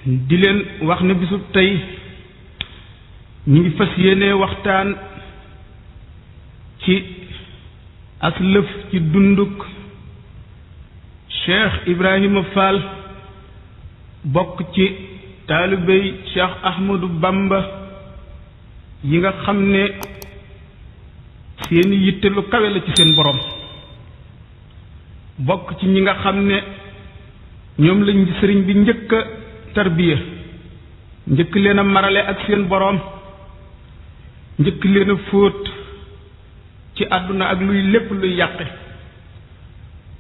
di leen wax ne bisub tey ñi ngi fas yéene waxtaan ci aslëf ci dunduk Cheikh Ibrahima Fall bokk ci taalibey Cheikh Ahmadou Bamba yi nga xam ne seeni yitte lu kawe la ci seen borom bokk ci ñi nga xam ne ñoom lañ sëriñ bi njëkk a tarbiya njëkk leen a marale ak seen borom njëkk leen a fóot ci àdduna ak luy lépp luy yàqe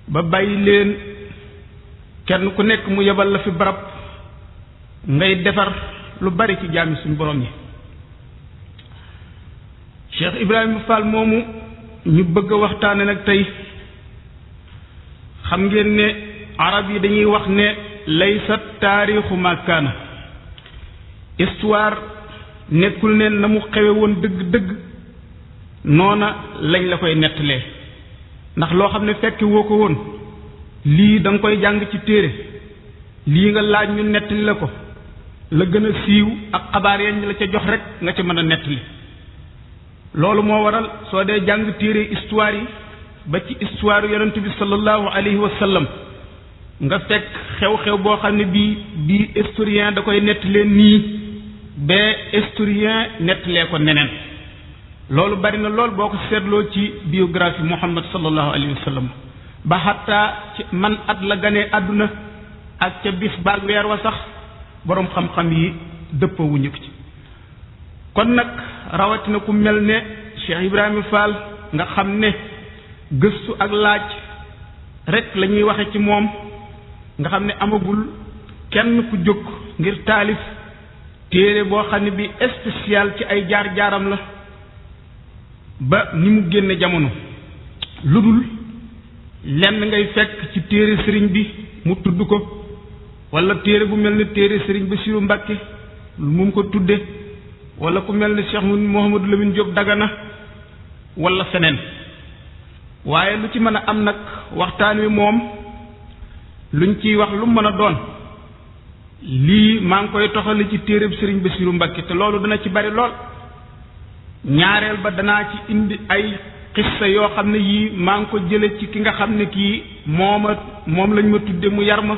ba bàyyi leen kenn ku nekk mu yebal la fi barab ngay defar lu bari ci jaami suñu borom yi Cheikh Ibrahima Fall moomu ñu bëgg a waxtaane nag tey xam ngeen ne arab yi dañuy wax ne laysa taarixu ma kaana histoire nekkul ne na mu xewe woon dëgg-dëgg noona lañ la koy nettalee ndax loo xam ne fekk woo ko woon lii da nga koy jàng ci téere lii nga laaj ñu nettali la ko la gën a siiw ak xabaar yañ la ca jox rek nga ca mën a nettali loolu moo waral soo dee jàng téere histoire yi ba ci histoire yonent bi sallallahu alayhi wa sallam nga fekk xew-xew boo xam ne bii historien da koy nettalee nii ba historien nettalee ko neneen loolu bari na lool boo ko seetloo ci biographie Muhammad sallallahu alayhi wa sallam ba xataa ci man at la ganee àdduna ak ca bis baag weer wa sax boroom xam-xam yi dëppoo wuñu ko ci kon nag rawatina ku mel ne Cheikh Ibrahima Fall nga xam ne gëstu ak laaj rek la ñuy waxe ci moom nga xam ne amagul kenn ku jóg ngir taalif téere boo xam ne bi spécial ci ay jaar-jaaram la ba ni mu génne jamono lu dul lenn ngay fekk ci téere sëriñ bi mu tudd ko wala téere bu mel ne téere sëriñ Bassirou Mbacké mu ko tudde wala ku mel ne Cheikh Mouhamadou Lamine Diop Dagana wala feneen waaye lu ci mën a am nag waxtaan wi moom luñ ciy wax lu mën a doon lii maa ngi koy toxale ci téereb sëriñ Bassirou Mbacké te loolu dana ci bari lool ñaareel ba danaa ci indi ay xissa yoo xam ne yii maa ngi ko jële ci ki nga xam ne kii moom lañ ma tudde mu yar ma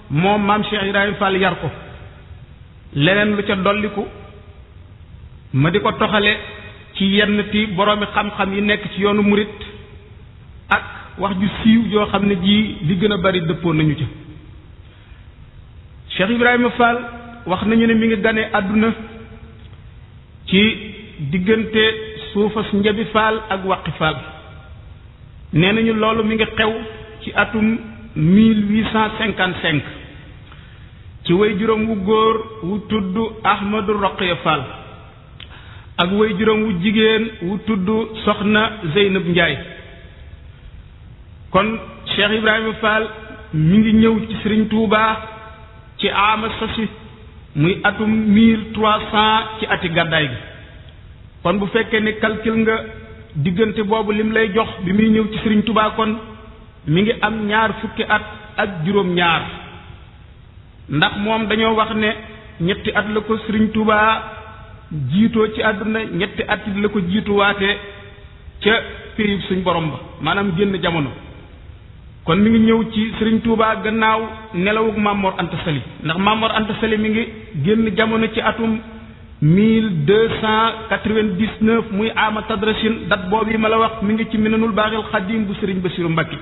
moom maam Cheikh Ibrahima Fall yar ko leneen lu ca dolliku ma di ko toxale ci yenn ti boroomi xam-xam yi nekk ci yoonu murit ak wax ju siiw yoo xam ne ji li gën a bari dëppoo nañu ca Cheikh Ibrahima Fall wax nañu ne mi ngi gane àdduna ci diggante suufas Njabi Fall ak Waqi Fall nee nañu loolu mi ngi xew ci atum 1855 ci way juróom wu góor wu tudd Ahmadou Roqaya Fall ak way juróom wu jigéen wu tudd Soxna Zeynab Njaay kon Cheikh Ibrahima Fall mi ngi ñëw ci Serigne Touba ci ama sasi muy atum 1300 ci ati gàddaay gi kon bu fekkee ne calcul nga diggante boobu lim lay jox bi muy ñëw ci Serigne Touba kon mi ngi am ñaar fukki at ak juróom-ñaar ndax moom dañoo wax ne ñetti at la ko Serigne Touba jiitoo ci àdduna ñetti at la ko jiituwaate ca péyib suñ borom ba maanaam génn jamono kon mi ngi ñëw ci Serigne Touba gannaaw nelawug Mamor Anta Sali ndax Mamor Anta Sali mi ngi génn jamono ci atum 1299 muy ama tadrasin dat boobu yi ma la wax mi ngi ci Minanul Baaxil Xadim bu Serigne Bassirou Mbacké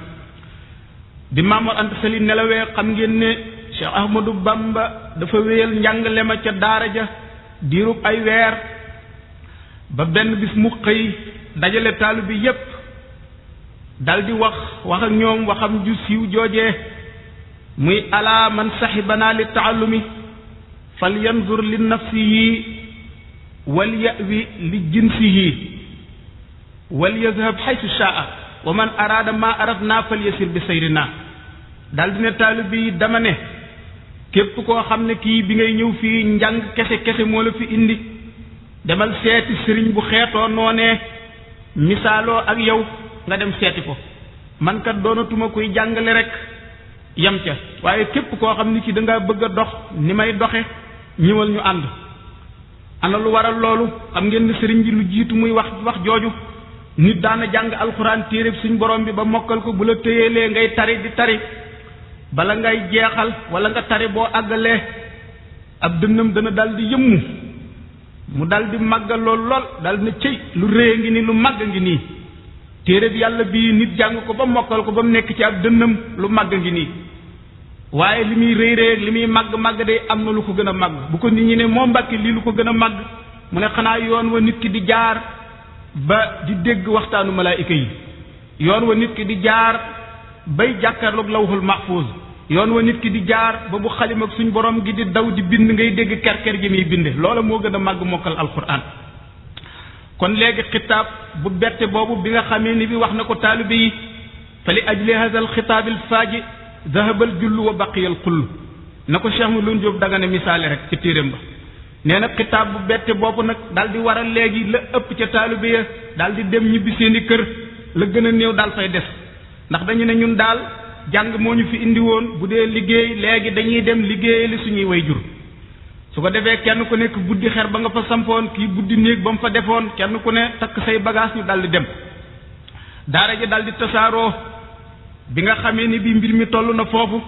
di Mamor Anta Sali nelawee xam ngeen ne Cheikh Ahmadou Bamba dafa wéyal njàngale ma ca daara ja diirub ay weer ba benn bis mu xëy dajale taalibe bi yépp daldi wax ak ñoom waxam ju siiw joojee muy ala man saxibana li taallumi fal yanzur li nafsihi wal yawi li jinsihi wal yazhab xaytu shaa wa man araada ma aradna fal yasir bi sayrina daldi ne taalibe bi dama ne képp koo xam ne kii bi ngay ñëw fii njàng kese moo la fi indi demal seeti sëriñ bu xeetoo noonee misaaloo ak yow nga dem seeti ko man kat doonatuma kuy jàngale rek yem ca waaye képp koo xam ni ci da ngaa bëgg a dox ni may doxe ñëwal ñu ànd. ana lu waral loolu xam ngeen ne sëriñ bi lu jiitu muy wax jooju nit daana jàng alxuraan téereb suñ borom bi ba mokkal ko bu la téyelee ngay tari di tari bala ngay jeexal wala nga tari boo àggalee ab dënnam dana dal di yëmmu mu dal di màggal lool dal na cëy lu rëy ngi ni lu màgg ngi nii téereb yàlla bii nit jàng ko ba mokkal ko ba mu nekk ci ab dënnam lu màgg ngi nii waaye li muy rëy li muy màgg day am na lu ko gën a màgg bu ko nit ñi ne moo Mbàkke lii lu ko gën a màgg mu ne xanaa yoon wa nit ki di jaar ba di dégg waxtaanu malaayika yi yoon wa nit ki di jaar bay jàkkaarloog lawhul mahfuz yoon wa nit ki di jaar ba bu xalim ak suñ borom gi di daw di bind ngay dégg kerker gi muy binde loola moo gën a màgg mokkal alquran. kon léegi xitaab bu bette boobu bi nga xamee ni bi wax na ko taalibe yi fa li ajli hadha al xitaab al faaji dahabal jullu wa baqiyal xull na ko Cheikh Mouloune Diop Dagana misaale rek ci téeréem ba nee na xitaab bu bette boobu nag daal di waral léegi la ëpp ca taalibe ya daal di dem ñibbi seeni kër la gën a néew daal fay des ndax dañu ne ñun daal jàng moo ñu fi indi woon bu dee liggéey léegi dañuy dem liggéey li suñuy way jur su ko defee kenn ku nekk buddi xer ba nga fa sampoon kii buddi néeg ba mu fa defoon kenn ku ne takk say bagage ñu daal di dem daara ji daal di tasaaroo bi nga xamee ni bi mbir mi toll na foofu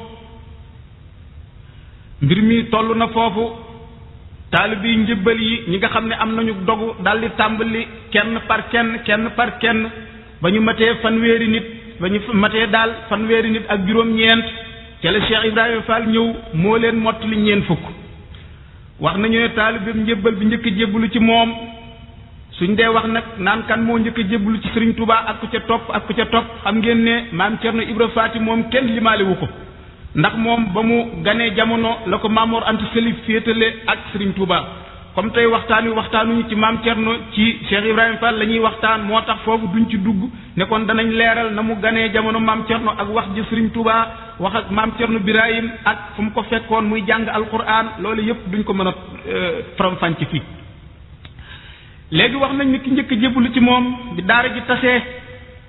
taalibe yi njëbbal yi ñi nga xam ne am nañu dogu daal di tàmbali kenn par kenn ba ñu matee fanweeri nit ba ñu matee daal fanweeri nit ak juróom-ñeent ca la Cheikh Ibrahima Fall ñëw moo leen mottali ñeent fukk wax nañu ne taalibeem njëbbal bi njëkk a jébbalu ci moom suñ dee wax nag naan kan moo njëkk a jébbalu ci Serigne Touba ak ku ca topp xam ngeen ne maam Cerno Ibra Faati moom kenn limaale wu ko ndax moom ba mu ganee jamono la ko Maamoor Anta Sali féetale ak Serigne Touba comme tey waxtaanuñu ci maam Cerno ci Cheikh Ibrahima Fall la ñuy waxtaan moo tax foofu duñ ci dugg ne kon danañ leeral na mu ganee jamono maam Cerno ak wax ji Serigne Touba wax ak maam Cerno Birahim ak fu mu ko fekkoon muy jàng alquran loolu yépp duñ ko mën a faram-fàcce fii. léegi wax nañ ni ki njëkk a jébbalu ci moom bi daara ji tasee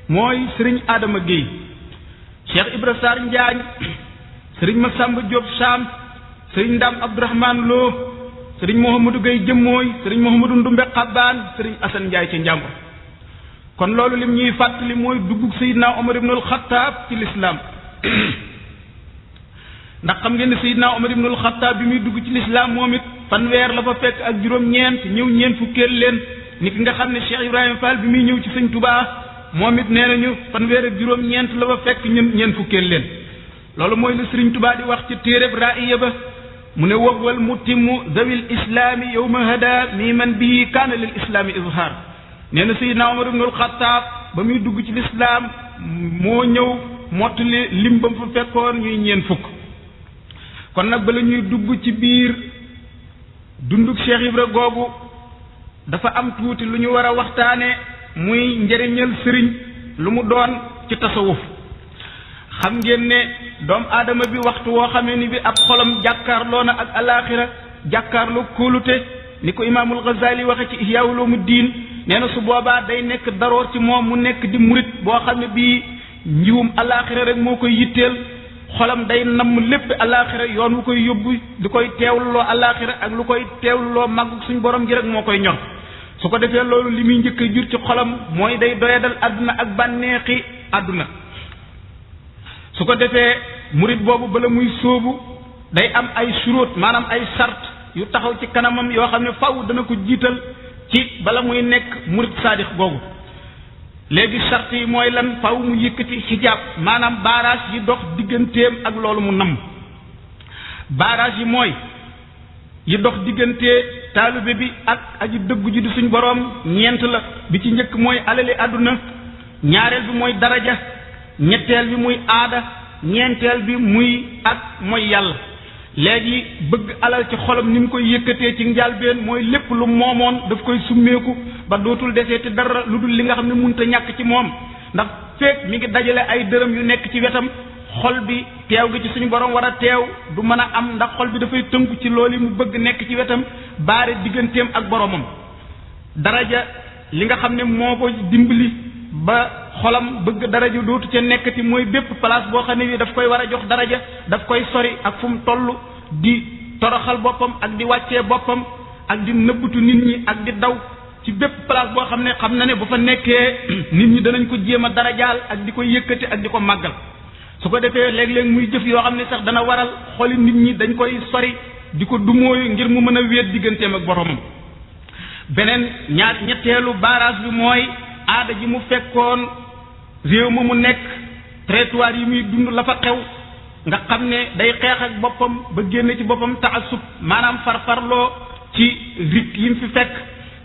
mooy Serigne Adama Guèye Cheikh Ibra Sarr Njaañ Serigne Massamba Diop Sam Serigne Ndam Abdourahmane Lo Serigne Mouhamadou Gueye Jëmmooy Serigne Mouhamadou Ndumbe Xabbaan Serigne Assane Ndiaye ci Njàmbur kon loolu lim ñuy fàttali mooy duggug Seydina Omar ibnul Xattaab ci lislaam ndax xam ngeen ne Seydina Omar ibnul Xattaab bi muy dugg ci lislaam moom it fanweer la fa fekk ak juróom-ñeent ñëw ñeent fukkeel leen ni ki nga xam ne Cheikh Ibrahima Fall bi muy ñëw ci Sëñ Touba moom it nee nañu fanweer ak juróom-ñeent la fa fekk ñeent fukkeel leen loolu mooy la Sëriñ Touba di wax ci téereb Ra'iya ba mu ne wawal mutimmu zawil islaami yawma hada mi man bii kaana lil islaami izhaar nee na Seydina Omar ibnul Xattaab ba muy dugg ci lislaam moo ñëw mottali lim ba mu fa fekkoon ñuy ñeent fukk kon nag bala ñuy dugg ci biir dunduk Cheikh Ibra googu dafa am tuuti lu ñu war a waxtaane muy njëriñal sëriñ lu mu doon ci tasawuf xam ngeen ne doomu aadama bi waxtu woo xamee ni bi ab xolam jàkkaarloo na ak alaaxira jàkkaarloo kóolute ni ko imaamul Ghazali waxe ci Ihya Ulumuddin nee na su boobaa day nekk daroor ci moom mu nekk di murit boo xam ne bii njiwum alaaxira rek moo koy yitteel xolam day namm lépp alaaxira yoon wu koy yóbbu di koy teewluloo alaaxira ak lu koy teewluloo màggu suñ borom gi rek moo koy ñor su ko defee loolu li muy njëkk a jur ci xolam mooy day doyadal àdduna ak bànneexi àdduna su ko defee murit boobu bala muy sóobu day am ay suróot maanaam ay sart yu taxaw ci kanamam yoo xam ne faw dana ko jiital ci bala muy nekk murit saadix googu léegi sart yi mooy lan faw mu yëkkati xijaab maanaam barrage yi dox digganteem ak loolu mu namm barrage yi mooy yi dox diggante taalibe bi ak aji dëggu ji di suñ boroom ñeent la bi ci njëkk mooy alali àdduna ñaareel bi mooy daraja ñetteel bi muy aada ñeenteel bi muy ak mooy yàlla léegi bëgg alal ci xolam ni mu koy yëkkatee ci njàlbeen mooy lépp lu moomoon daf koy summeeku ba dootul desee ci dara lu dul li nga xam ne mënut a ñàkk ci moom ndax feek mi ngi dajale ay dërëm yu nekk ci wetam xol bi teew gi ci suñu borom war a teew du mën a am ndax xol bi dafay tënku ci loolu yi mu bëgg nekk ci wetam baare digganteem ak boromam daraja li nga xam ne moo ko dimbali ba xolam bëgg daraja dootu ca nekkati mooy bépp place boo xam ne bi daf koy war a jox daraja daf koy sori ak fu mu toll di toroxal boppam ak di wàccee boppam ak di nëbbutu nit ñi ak di daw ci bépp place boo xam ne xam na ne bu fa nekkee nit ñi danañ ko jéem a darajaal ak di ko yëkkati ak di ko màggal su ko defee léeg-léeg muy jëf yoo xam ne sax dana waral xoli nit ñi dañ koy sori di ko dumóoyu ngir mu mën a wéet digganteem ak boromam. beneen ñetteelu barrage bi mooy aada ji mu fekkoon réew ma mu nekk territoire yi muy dund la fa xew nga xam ne day xeex ak boppam ba génn ci boppam taasub maanaam farfarloo ci rik yi mu fi fekk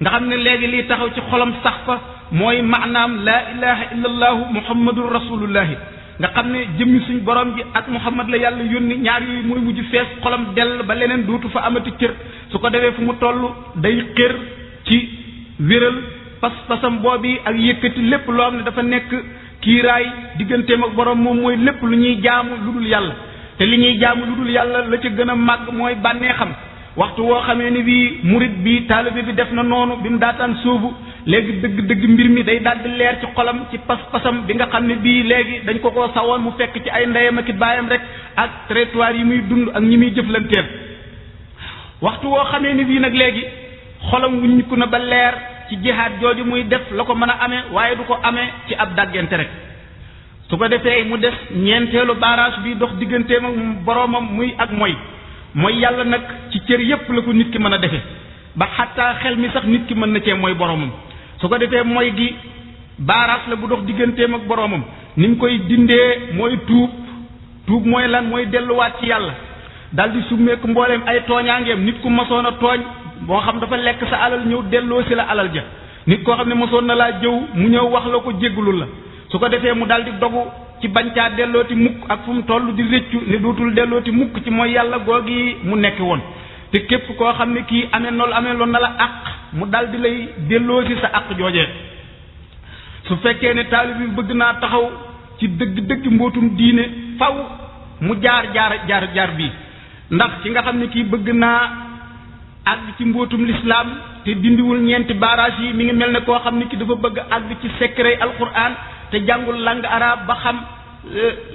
nga xam ne léegi liy taxaw ci xolam sax fa mooy maanaam laa ilaha illa allahu muhammadun rasulullahi nga xam ne jëmmi suñ borom ji ak muhammad la yàlla yónni ñaar yooyu mooy mujj fees xolam dell ba leneen dootu fa amati cër su ko defee fu mu toll day xër ci wéral pas-pasam boobi ak yëkkati lépp loo xam ne dafa nekk kiiraay digganteem ak borom moom mooy lépp lu ñuy jaamu lu dul yàlla te li ñuy jaamu lu dul yàlla la ca gën a màgg mooy bànneexam waxtu woo xamee ni bii murit bi taalibe bi def na noonu bi mu daataan sóobu léegi dëgg-dëgg mbir mi day daldi leer ci xolam ci pas-pasam bi nga xam ne bii léegi dañ ko koo sawoon mu fekk ci ay ndeyam ak i baayam rek ak territoire yi muy dund ak ñi muy jëflanteel waxtu woo xamee ni bii nag léegi xolam wuññiku na ba leer ci jihaad jooju muy def la ko mën a amee waaye du ko amee ci ab dàggante rek su ko defee mu des ñeenteelu barrage bi dox digganteem ak boroomam muy ak mooy yàlla nag ci cër yépp la ko nit ki mën a defe ba xattaa xel mi sax nit ki mën na cee mooy boroomam su ko defee mooy gi barrage la bu dox digganteem ak boroomam ni mu koy dindee mooy tuub mooy lan mooy delluwaat ci yàlla daldi summeeku mbooleem ay tooñaangeem nit ku mosoon a tooñ boo xam dafa lekk sa alal ñëw delloo si la alal ja nit koo xam ne mosoon na laa jëw mu ñëw wax la ko jéggulul la su ko defee mu daldi dogu ci bancaa dellooti mukk ak fu mu toll di rëccu ne dootul dellooti mukk ci mooy yàlla googi mu nekk woon te képp koo xam ne kii amee loon na la àq mu daldi lay delloo si sa àq joojee su fekkee ne taalib bi bëgg naa taxaw ci dëgg mbootum diine faw mu jaar bii ndax ci nga xam ne kii bëgg naa àgg ci mbootum lislaam te dindiwul ñeenti barrage yi mi ngi mel ne koo xam ne ki dafa bëgg àgg ci secret alquran te jàngul langue arabe ba xam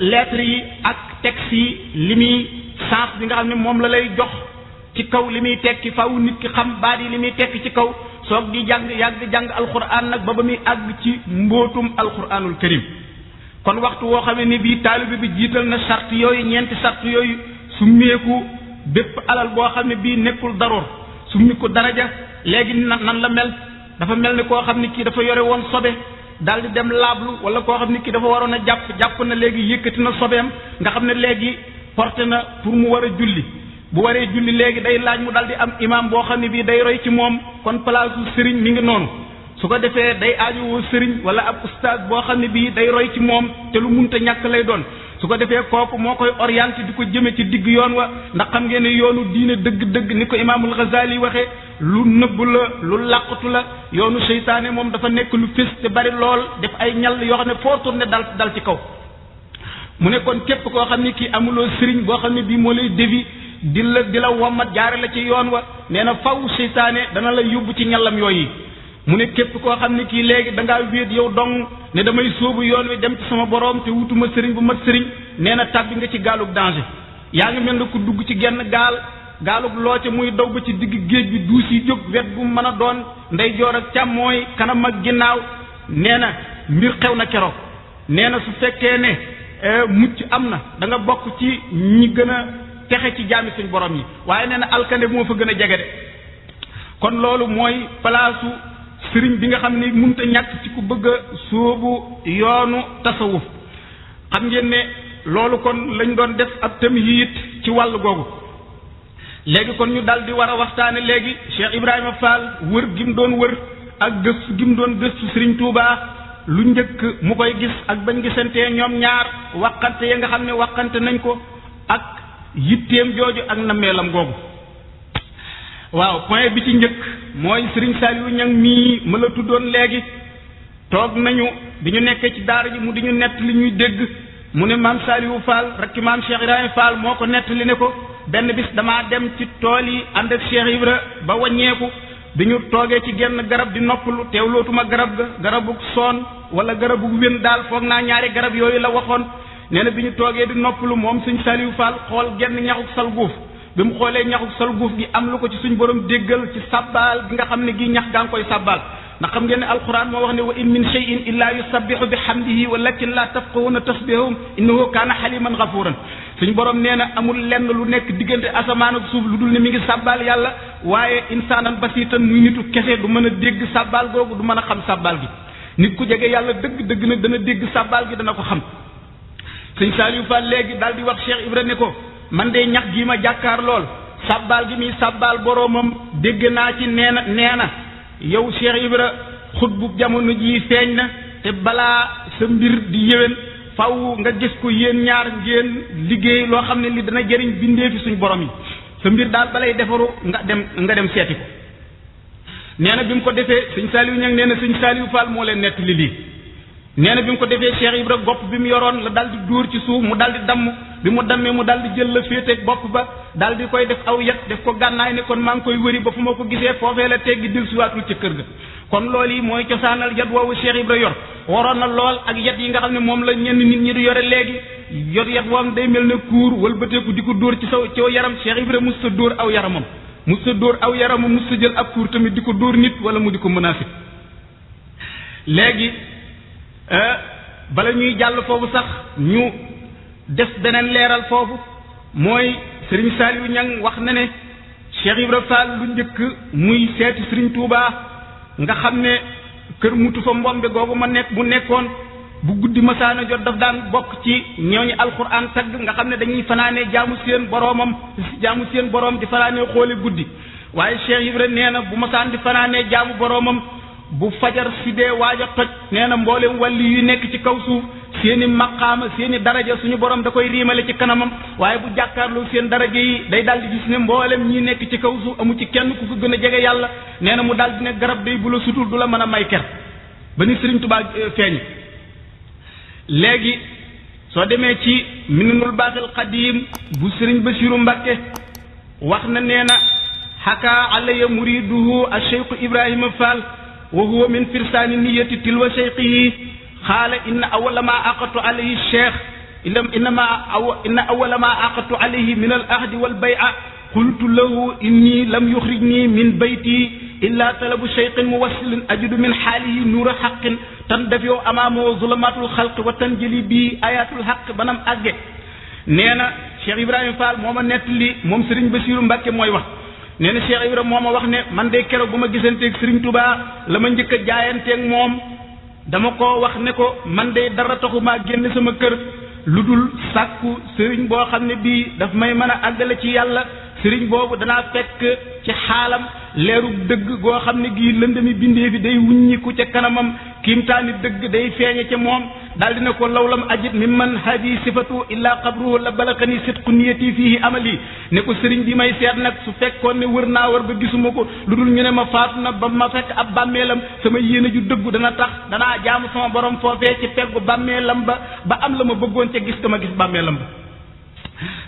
lettres yi ak textes yi li muy sens bi nga xam ne moom la lay jox ci kaw li muy tekki faw nit ki xam baat yi li muy tekki ci kaw soog di jàng alquran nag ba muy àgg ci mbootum alquranul karim kon waxtu woo xam ne bii taalibe bi jiital na sart yooyu ñeenti sart yooyu su meeku bépp alal boo xam ne bii nekkul daroor su mi ko daraja léegi nan la mel dafa mel ni koo xam ne kii dafa yore woon sobe daal di dem laablu wala koo xam ne kii dafa waroon a jàpp na léegi yëkkati na sobeem nga xam ne léegi porté na pour mu war a julli bu waree julli léegi day laaj mu daal di am imam boo xam ne bii day roy ci moom kon place sëriñ mi ngi noonu su ko defee day aajowoo sëriñ wala ab ustaaz boo xam ne bii day roy ci moom te lu munta ñàkk lay doon su ko defee kooku moo koy orienté di ko jëme ci digg yoon wa ndax xam ngeen ne yoonu diine dëgg-dëgg ni ko imaamul Ghazali waxee lu nëbb la lu làqatu la yoonu seytaane moom dafa nekk lu fés te bari lool def ay ñal yoo xam ne foo tourné dal ci kaw mu ne kon képp koo xam ne kii amuloo sëriñ boo xam ne bii moo lay dévi di la wommat jaare la ci yoon wa nee na faw seytaane dana la yóbbu ci ñalam yooyu mu ne képp koo xam ne kii léegi da ngaa wéet yow dong ne damay sóobu yoon wi dem ci sama borom te wutuma sëriñ bu mat sëriñ nee na tàbbi nga ci gaalug danger yaa ngi mel ne ku dugg ci genn gaalug looce muy daw ba ci digg géej bi duus yi jóg wet gu mën a doon ndeyjoor ak càmmooy kanam ak ginnaaw nee na mbir xew na keroog nee na su fekkee ne mucc am na da nga bokk ci ñi gën a texe ci jaami suñ borom yi waaye nee na alkande moo fa gën a jege de kon loolu mooy palaasu sëriñ bi nga xam ne mënut a ñàkk ci ku bëgg a sóobu yoonu tasawuf xam ngeen ne loolu kon lañ doon def ab tamhiid ci wàll googu léegi kon ñu dal di war a waxtaane léegi Cheikh Ibrahima Fall wër gi mu doon wër ak gëstu gi mu doon gëstu Sëriñ Tuubaa lu njëkk mu koy gis ak bañ gisantee ñoom ñaar waxante ya nga xam ne waxante nañ ko ak yitteem jooju ak nammeelam googu waaw point bi ci njëkk mooy Serigne Saliou Niang mii ma la tuddoon léegi toog nañu bi ñu nekkee ci daara ji mu di ñu nett li ñuy dégg mu ne maam Saliou Fall rakki maam Cheikh Ibrahima Fall moo ko nett li ne ko benn bis damaa dem ci tool yi ànd ak Cheikh Ibra ba wàññeeku bi ñu toogee ci genn garab di noppalu teewlootuma garab ga garabu soon wala garabu wén daal foog naa ñaari garab yooyu la waxoon nee na bi ñu toogee di noppalu moom sëñ Saliou Fall xool genn ñaxuk salguuf bi mu xoolee ñaxuk salguuf gi am lu ko ci suñ borom déggal ci sàbbaal gi nga xam ne gi ñax gaa ngi koy sàbbaal ndax xam ngeen ne alquran moo wax ne wa in min shay'in illa yusabbihu bihamdihi walakin la tafqahuna tasbihahum innahu kaana haliman ghafuran suñ borom nee na amul lenn lu nekk diggante asamaan ak suuf lu dul ne mi ngi sàbbaal yàlla waaye insaanan basiitan muy nitu kese du mën a dégg sàbbaal googu du mën a xam sàbbaal gi nit ku jege yàlla dëgg nag dana dégg sàbbaal gi dana ko xam sëñ Saliou Fall léegi daal di wax Cheikh Ibra ne ko man de ñax gii ma jàkkaar lool sàbbaal gi muy sàbbaal boroomam dégg naa ci nee na yow Cheikh Ibra xutbu jamono jii feeñ na te balaa sa mbir di yéwén faw nga gis ko yéen ñaar ngeen liggéey loo xam ne li dana jëriñ bindee fi suñ borom yi sa mbir daal balay defaru nga dem seeti ko nee na bi mu ko defee sëñ Saliou ñang nee na sëñ Saliou Fall moo leen nettali lii nee na bi mu ko defee Cheikh Ibra bopp bi mu yoroon la daal di dóor ci suuf mu daal di damm bi mu dammee mu daal di jël la féeteeg bopp ba daal di koy def aw yat def ko gànnaay ne kon maa ngi koy wëri ba fu ma ko gisee foofee la teggi dil siwaatul ci kër ga kon loolu yi mooy cosaanal yat woowu Cheikh Ibra yor waroon na lool ak yat yi nga xam ne moom la ñenn nit ñi di yore léegi yor yat woom day mel ne kuur wëlbateeku di ko dóor ci saw yaram Cheikh Ibra mus sa dóor aw yaramam mus sa dóor aw yaramam mus sa jël ab kuur tamit di ko dóor nit wala mu di ko menacé léegi bala ñuy jàll foofu sax ñu def beneen leeral foofu mooy Serigne Saliou Niang wax na ne Cheikh Ibra Fall lu njëkk muy seeti Serigne Touba nga xam ne kër mutu fa mbombe googu mu nekkoon bu guddi masaana jot daf daan bokk ci ñooñu alquran tagg nga xam ne dañuy fanaanee jaamu seen boroom di fanaanee xoole guddi waaye Cheikh Ibra nee na bu masaan di fanaanee jaamu boroomam bu fajar si dee waaj a toj nee na mboolem wàlli yu nekk ci kaw suuf seeni maqaama seeni daraja suñu borom da koy riimale ci kanamam waaye bu jàkkaarloo seen daraja yi day daal di gis ne mboolem ñi nekk ci kaw suuf amu ci kenn ku ko gën a jege yàlla nee na mu daal di ne garab day bu la sutul du la mën a may ker ba ni Serigne Touba feeñ léegi soo demee ci Minanul Baaxil Xadiim bu Serigne Bassirou Mbacké wax na nee na xakaa alaya muriduhu a Cheikh Ibrahima Fall wa huwa min firsaani niyati tilwa cheikhihi xaala inna awala ma aqatu alayhi cheikh inna awala ma aqatu alayhi min al ahdi wal bay'a qultu lahu inni lam yuxrijni min bayti illa talabu cheikhin muwassilin ajidu min xaalihi nuura xaqin tandafiu amaamahu zulamatul xalq wa tanjali bi ayatul xaq banam àgge nee na Cheikh Ibrahima Fall moo ma nettali moom Serigne Bassirou Mbacké mooy wax nee na Cheikh Ibrahima moo ma wax ne man de keroog bu ma gisanteeg Serigne Touba la ma njëkk a jaayanteeg moom dama ko wax ne ko man de dara taxu maa génn sama kër lu dul sàkku Serigne boo xam ne bii daf may mën a àggale ci yàlla Serigne boobu danaa fekk ci xaalam leeru dëgg goo xam ne gii lëndami bindee fi day wuññiku ca kanamam kiimtaani dëgg day feeñe ca moom daal dina ko lawlam ajit mi man hadi sifatu illa qabruhu la balakani sidqu niyati fihi amali ne ko Serigne bi may seet nag su fekkoon ne wër naa wër ba gisuma ko lu dul ñu ne ma faatu na ba ma fekk ab bàmmeelam sama yéene ju dëggu dana tax danaa jaamu sama borom foofee ci peggu bàmmeelam ba am la ma bëggoon ca gis ka ma gis bàmmeelam ba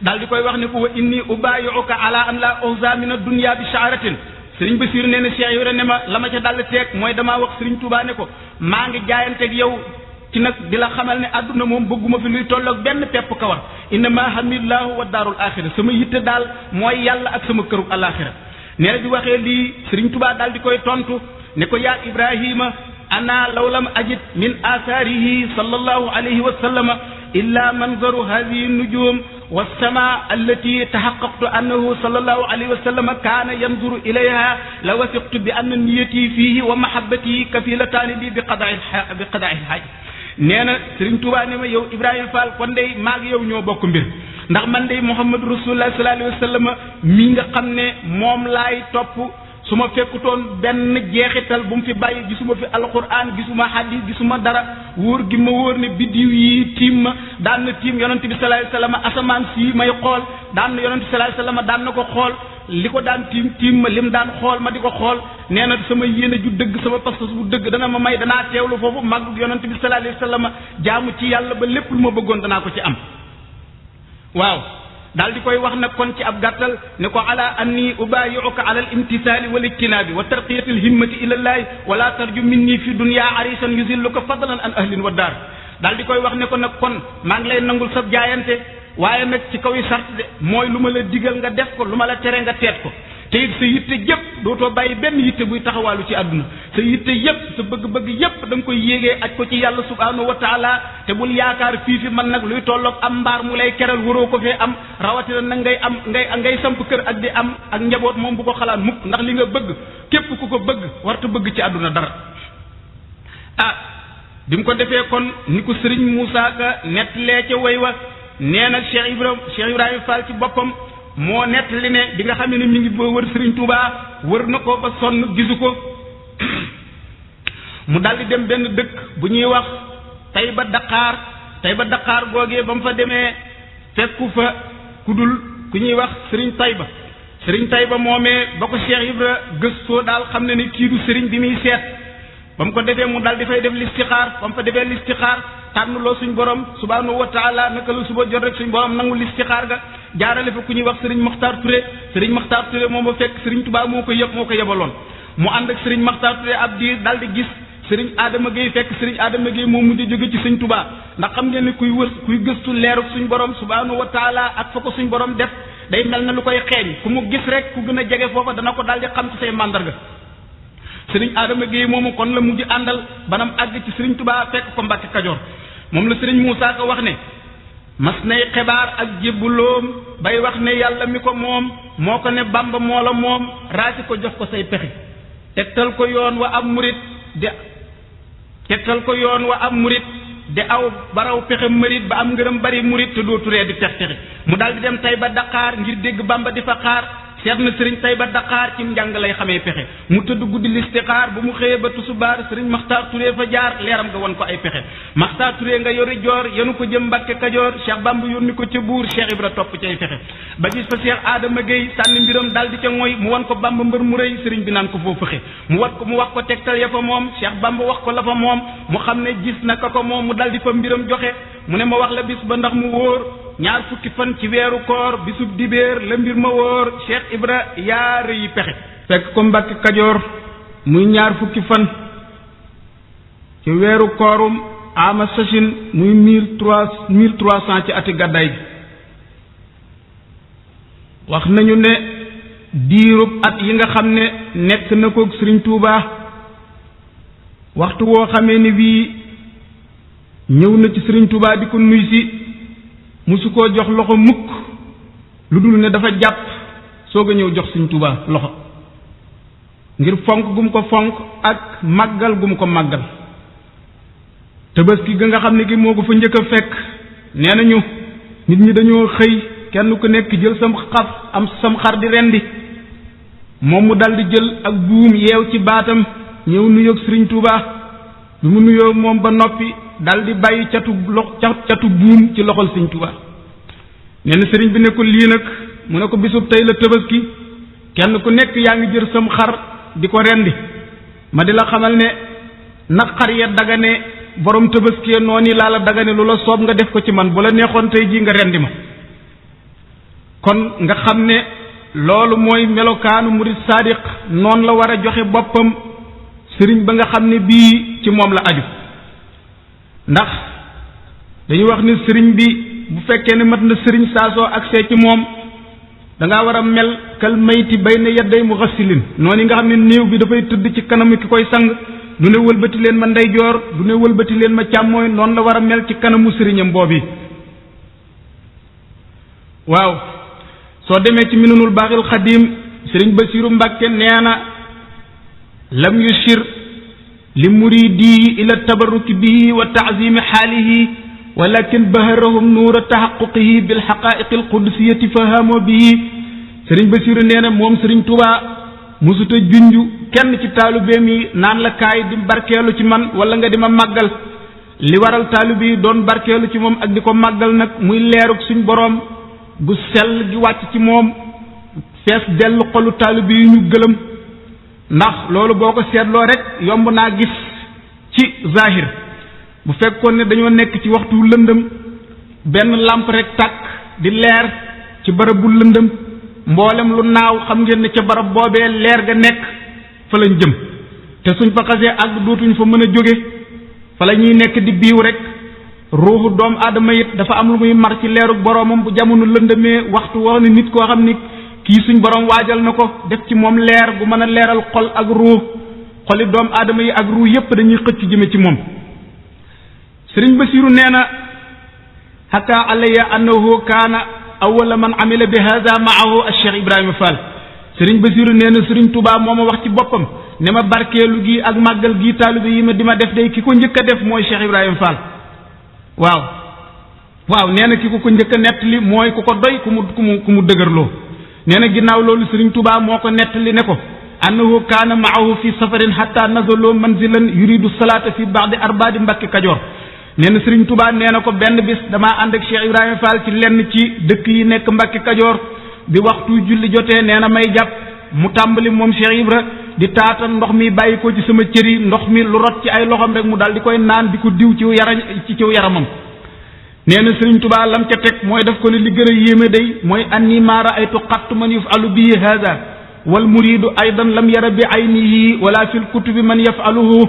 daal di koy wax ne ko wa inni ubayi'uka ala an la uhza min ad-dunya bi sha'ratin Serigne Bassirou nee na Cheikh Ibra ne ma la ma ca dal teeg mooy damaa wax Serigne Touba ne ko maa ngi jaayanteeg yow ci nag di la xamal ne àdduna moom bëgguma fi luy tolloog benn pepp kawar innama hamidullahu wa daarul axira sama yitte daal mooy yàlla ak sama kërug alaxira nee na bi waxee lii Serigne Touba daal di koy tontu ne ko yaa Ibrahima ana law lam ajid min atharihi sallallahu alayhi wa sallama illa manzaru hadihi nujum والسماء التي تحققت أنه صلى الله عليه وسلم كان ينظر إليها لوثقت بأن نيتي فيه ومحبتي كفيلتان لي بقضاء الحاج neena Serigne Touba ne ma yow Ibrahima Fall kon dey maag yow ñoo bokk mbir ndax man dey Muhammad Rasulullah sallallahu alayhi wa sallam mi nga xam ne moom laay topp su ma fekkutoon benn jeexital bu mu fi bàyyi gisuma fi alquran gisuma hadis gisuma dara wóor gi ma wóor ne biddiw yi tiim ma daan na tiim yonent bi sallallahu alayhi wasallam asamaan si may xool daan na yonent bi sallallahu alayhi wasallam daan na ko xool li ko daan tiim ma lim daan xool ma di ko xool nee na sama yéene ju dëgg sama pas-pas bu dëgg dana ma may danaa teewlu foofu màggu yonent bi sallallahu alayhi wasallam jaamu ci yàlla ba lépp lu ma bëggoon danaa ko ci am waaw daal di koy wax nag kon ci ab gàttal ne ko ala anni ubayi'uka ala al imtisali wal ijtinabi wa tarqiyati al himmati ila llahi wala tarju minni fi dunya arisan yuzilluka fadlan an ahlin wa dar daal di koy wax ne ko nag kon maa ngi lay nangul sab jaayante waaye nag ci kaw yi sart de mooy lu ma la digal nga def ko lu ma la tere nga teet ko te it sa yitte yëpp dootoo bàyyi benn yitte buy taxawaalu ci àdduna sa yitte yëpp sa bëgg-bëgg yëpp da nga koy yéegee aj ko ci yàlla subhanahu wa taala te bul yaakaar fii man nag luy tolloog am mbaar mu lay keral waroo ko fee am rawatina nag ngay samp kër ak di am ak njaboot moom bu ko xalaat mukk ndax li nga bëgg képp ku ko bëgg warta bëgg ci àdduna dara bi mu ko defee kon ni ko Serigne Moussa Ka nettalee ca way wa nee na Cheikh Ibrahima Fall ci boppam moo nettali ne bi nga xam ne mi ngi wër Serigne Touba wër na ko ba sonn gisu ko mu daldi dem benn dëkk bu ñuy wax Taïba Dakar googee ba mu fa demee fekku fa ku dul ku ñuy wax Serigne Taïba moomee ba ko Cheikh Ibra gëstoo daal xam ne ni kii du Serigne bi muy seet ba mu ko defee mu daal di fay def listixaar ba mu fa defee listixaar tànnloo suñ borom subhanahu wa taala naka la suba jot rek suñ borom nangu listixaar ga jaarale fa ku ñuy wax Serigne Makhtar Touré moom ba fekk Serigne Touba moo ko yebaloon mu ànd ak Serigne Makhtar Touré ab diir daal di gis Serigne Adama Gueye fekk Serigne Adama Gueye moom mujj jóge ci Serigne Touba ndax xam ngeen ne kuy gëstu leeruk suñ borom subhanahu wa taala ak fa ko suñ borom def day mel na lu koy xeeñ ku mu gis rek ku gën a jege foofa dana ko daal di xam ci say mandarga Serigne Adama Gueye moomu kon la mujj àndal banam àgg ci Serigne Touba fekk ko Mbàkke Kajoor moom la Serigne Moussa Ka wax ne mas nay xibaar ak jébbuloom bay wax ne yàlla mi ko moom moo ko ne Bamba moo la moom raasi ko jox ko say pexe tegtal ko yoon wa am murit de aw baraw pexe murit ba am ngërëm bari murit te doo turee di tex texi mu daal di dem Taïba Dakar ngir dégg Bamba di fa xaar seet na Serigne Taïba Dakar ci njàng lay xamee pexe mu tëdd guddi listixaar bu mu xëyee ba tusubaar Serigne Makhtar Touré fa jaar leeram nga won ko ay pexe Makhtar Touré nga yori joor yenu ko jëm Mbàkke Kajoor Cheikh Bamba yónni ko ca buur Cheikh Ibra topp ci ay pexe ba gis fa Cheikh Adama Gueye sànni mbiram daal di ca mooy mu won ko Bamba mbër mu rëy Serigne bi naan ko foo fëxe mu wax ko tegtal ya fa moom Cheikh Bamba wax ko la fa moom mu xam ne gis na ko moom mu dal di fa mbiram joxe mu ne ma wax la bis ba ndax mu wóor ñaar fukki fan ci weeru koor bisub dibéer la mbir ma wóor Cheikh Ibra yaar yi pexe fekk ko Mbàkke Kajoor muy ñaar fukki fan ci weeru koorum ama sachin muy 1300 ci ati gàddaay gi wax nañu ne diirub at yi nga xam ne nekk na ko Serigne Touba waxtu woo xamee ni bii ñëw na ci Serigne Touba di ko nuy si musu koo jox loxo mukk lu dul ne dafa jàpp soog a ñëw jox Serigne Touba loxo ngir fonk gum ko fonk ak màggal gum ko màggal Tabaski ga nga xam ne gi moo ko fa njëkk a fekk nee nañu nit ñi dañoo xëy kenn ku nekk jël sam xar di rendi moom mu dal di jël ak buum yeew ci baatam ñëw nuyoog Serigne Touba bi mu nuyoo moom ba noppi dal di bàyyi catu buum ci loxol Serigne Touba nee na Serigne bi ne ko lii nag mu ne ko bisub tey la Tabaski kenn ku nekk yaa ngi jël sam xar di ko rendi ma di la xamal ne nag xar ya dagane borom Tabaski noonu laa la dagane lu la soob nga def ko ci man bu la neexoon tey jii nga rendi ma kon nga xam ne loolu mooy melokaanu murid sadiq noonu la war a joxe boppam sëriñ ba nga xam ne bii ci moom la aju ndax dañuy wax ne sëriñ bi bu fekkee ne mat na sëriñ saasoo accès ci moom dangaa war a mel kal mayti bayna yadday mughassilin noonu nga xam ne néew bi dafay tëdd ci kanamu ki koy sang du ne wëlbati leen ma ndeyjoor du ne wëlbati leen ma càmmooy noonu la war a mel ci kanamu sëriñam boobi waaw soo demee ci minunul baaxil xadim sëriñ Basiru Mbàkke nee na lam yushir li muridi ila tabarruki bihi wa taazimi xaalihi walakin baharahum nuura taxaquqihi bil xaqaiqi al qudusiyati fahamoo bihi sëriñ Basiru nee na moom sëriñ Tuubaa musuta junju kenn ci taalibeem yi naan la kaay di barkeelu ci man wala nga di ma màggal li waral taalibe yi doon barkeelu ci moom ak di ko màggal nag muy leeruk suñ boroom gu sell gi wàcc ci moom fees dell xolu taalibe yi ñu gëlëm ndax loolu boo ko seetloo rek yomb naa gis ci zahir bu fekkoon ne dañoo nekk ci waxtu lëndëm benn lamp rek tàkk di leer ci barab bu lëndëm mboolem lu naaw xam ngeen ne ca barab boobee leer ga nekk fa lañ jëm te suñ fa xasee àgg dootuñ fa mën a jóge fa la ñuy nekk di biiw rek ruuxu doomu aadama it dafa am lu muy mar ci leerug boroomam bu jamono lëndëmee waxtu woo ne nit koo xam ni kii suñ borom waajal na ko def ci moom leer gu mën a leeral xol ak ruux xoli doomu aadama yi ak ruux yépp dañuy xëcc jëme ci moom sëriñ Basiru nee na haka alayya annahu kaana awwala man amila bi hada maahu al-Cheikh Ibrahima Fall sëriñ Basiru nee na sëriñ Touba moo ma wax ci boppam ne ma barkeelu gi ak màggal gi taalibe yi ma di ma def day ki ko njëkk a def mooy Cheikh Ibrahima Fall waaw nee na ki ko njëkk a nettali mooy ku ko doy ku mu dëgërloo nee na ginnaaw loolu sëriñ Touba moo ko nettali ne ko annahu kaana maahu fi safarin hatta nazaloo manzilan yuridu salaata fi ba'di arbaadi Mbàkke Kajoor nee na sëriñ Touba nee na ko benn bis damaa ànd ak Cheikh Ibrahima Fall ci lenn ci dëkk yi nekk Mbàkke Kajoor bi waxtu julli jotee nee na may jàpp mu tàmbali moom Cheikh Ibra di taatan ndox mi bàyyi ko ci sama cëri ndox mi lu rot ci ay loxoom rek mu daal di koy naan di ko diw ci yaramam nee na sëriñ Touba lam ca teg mooy daf ko ne li gën a yéeme day mooy anni maa ra'aytu qattu man yaf'alu bihi hada wal muridu aydan lam yara bi aynihi wala fil kutubi man yaf'aluhu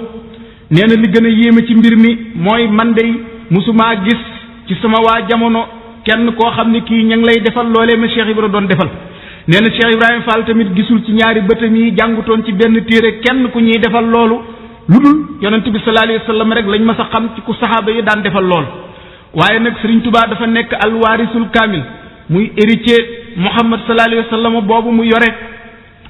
nee na li gën a yéeme ci mbir mi mooy man day musumaa gis ci sama waa jamono kenn koo xam ne kii ña ngi lay defal loolee ma Cheikh Ibra doon defal nee na Cheikh Ibrahima Fall tamit gisul ci ñaari bëtam yi jàngutoon ci benn téere kenn ku ñuy defal loolu lu dul yonent bi sallallahu alayhi wa sallam rek lañ mas a xam ci ku saxaaba yi daan defal lool waaye nag Serigne Touba dafa nekk alwaarisul kaamil muy héritier Muhammad sallallahu alayhi wa sallam boobu mu yore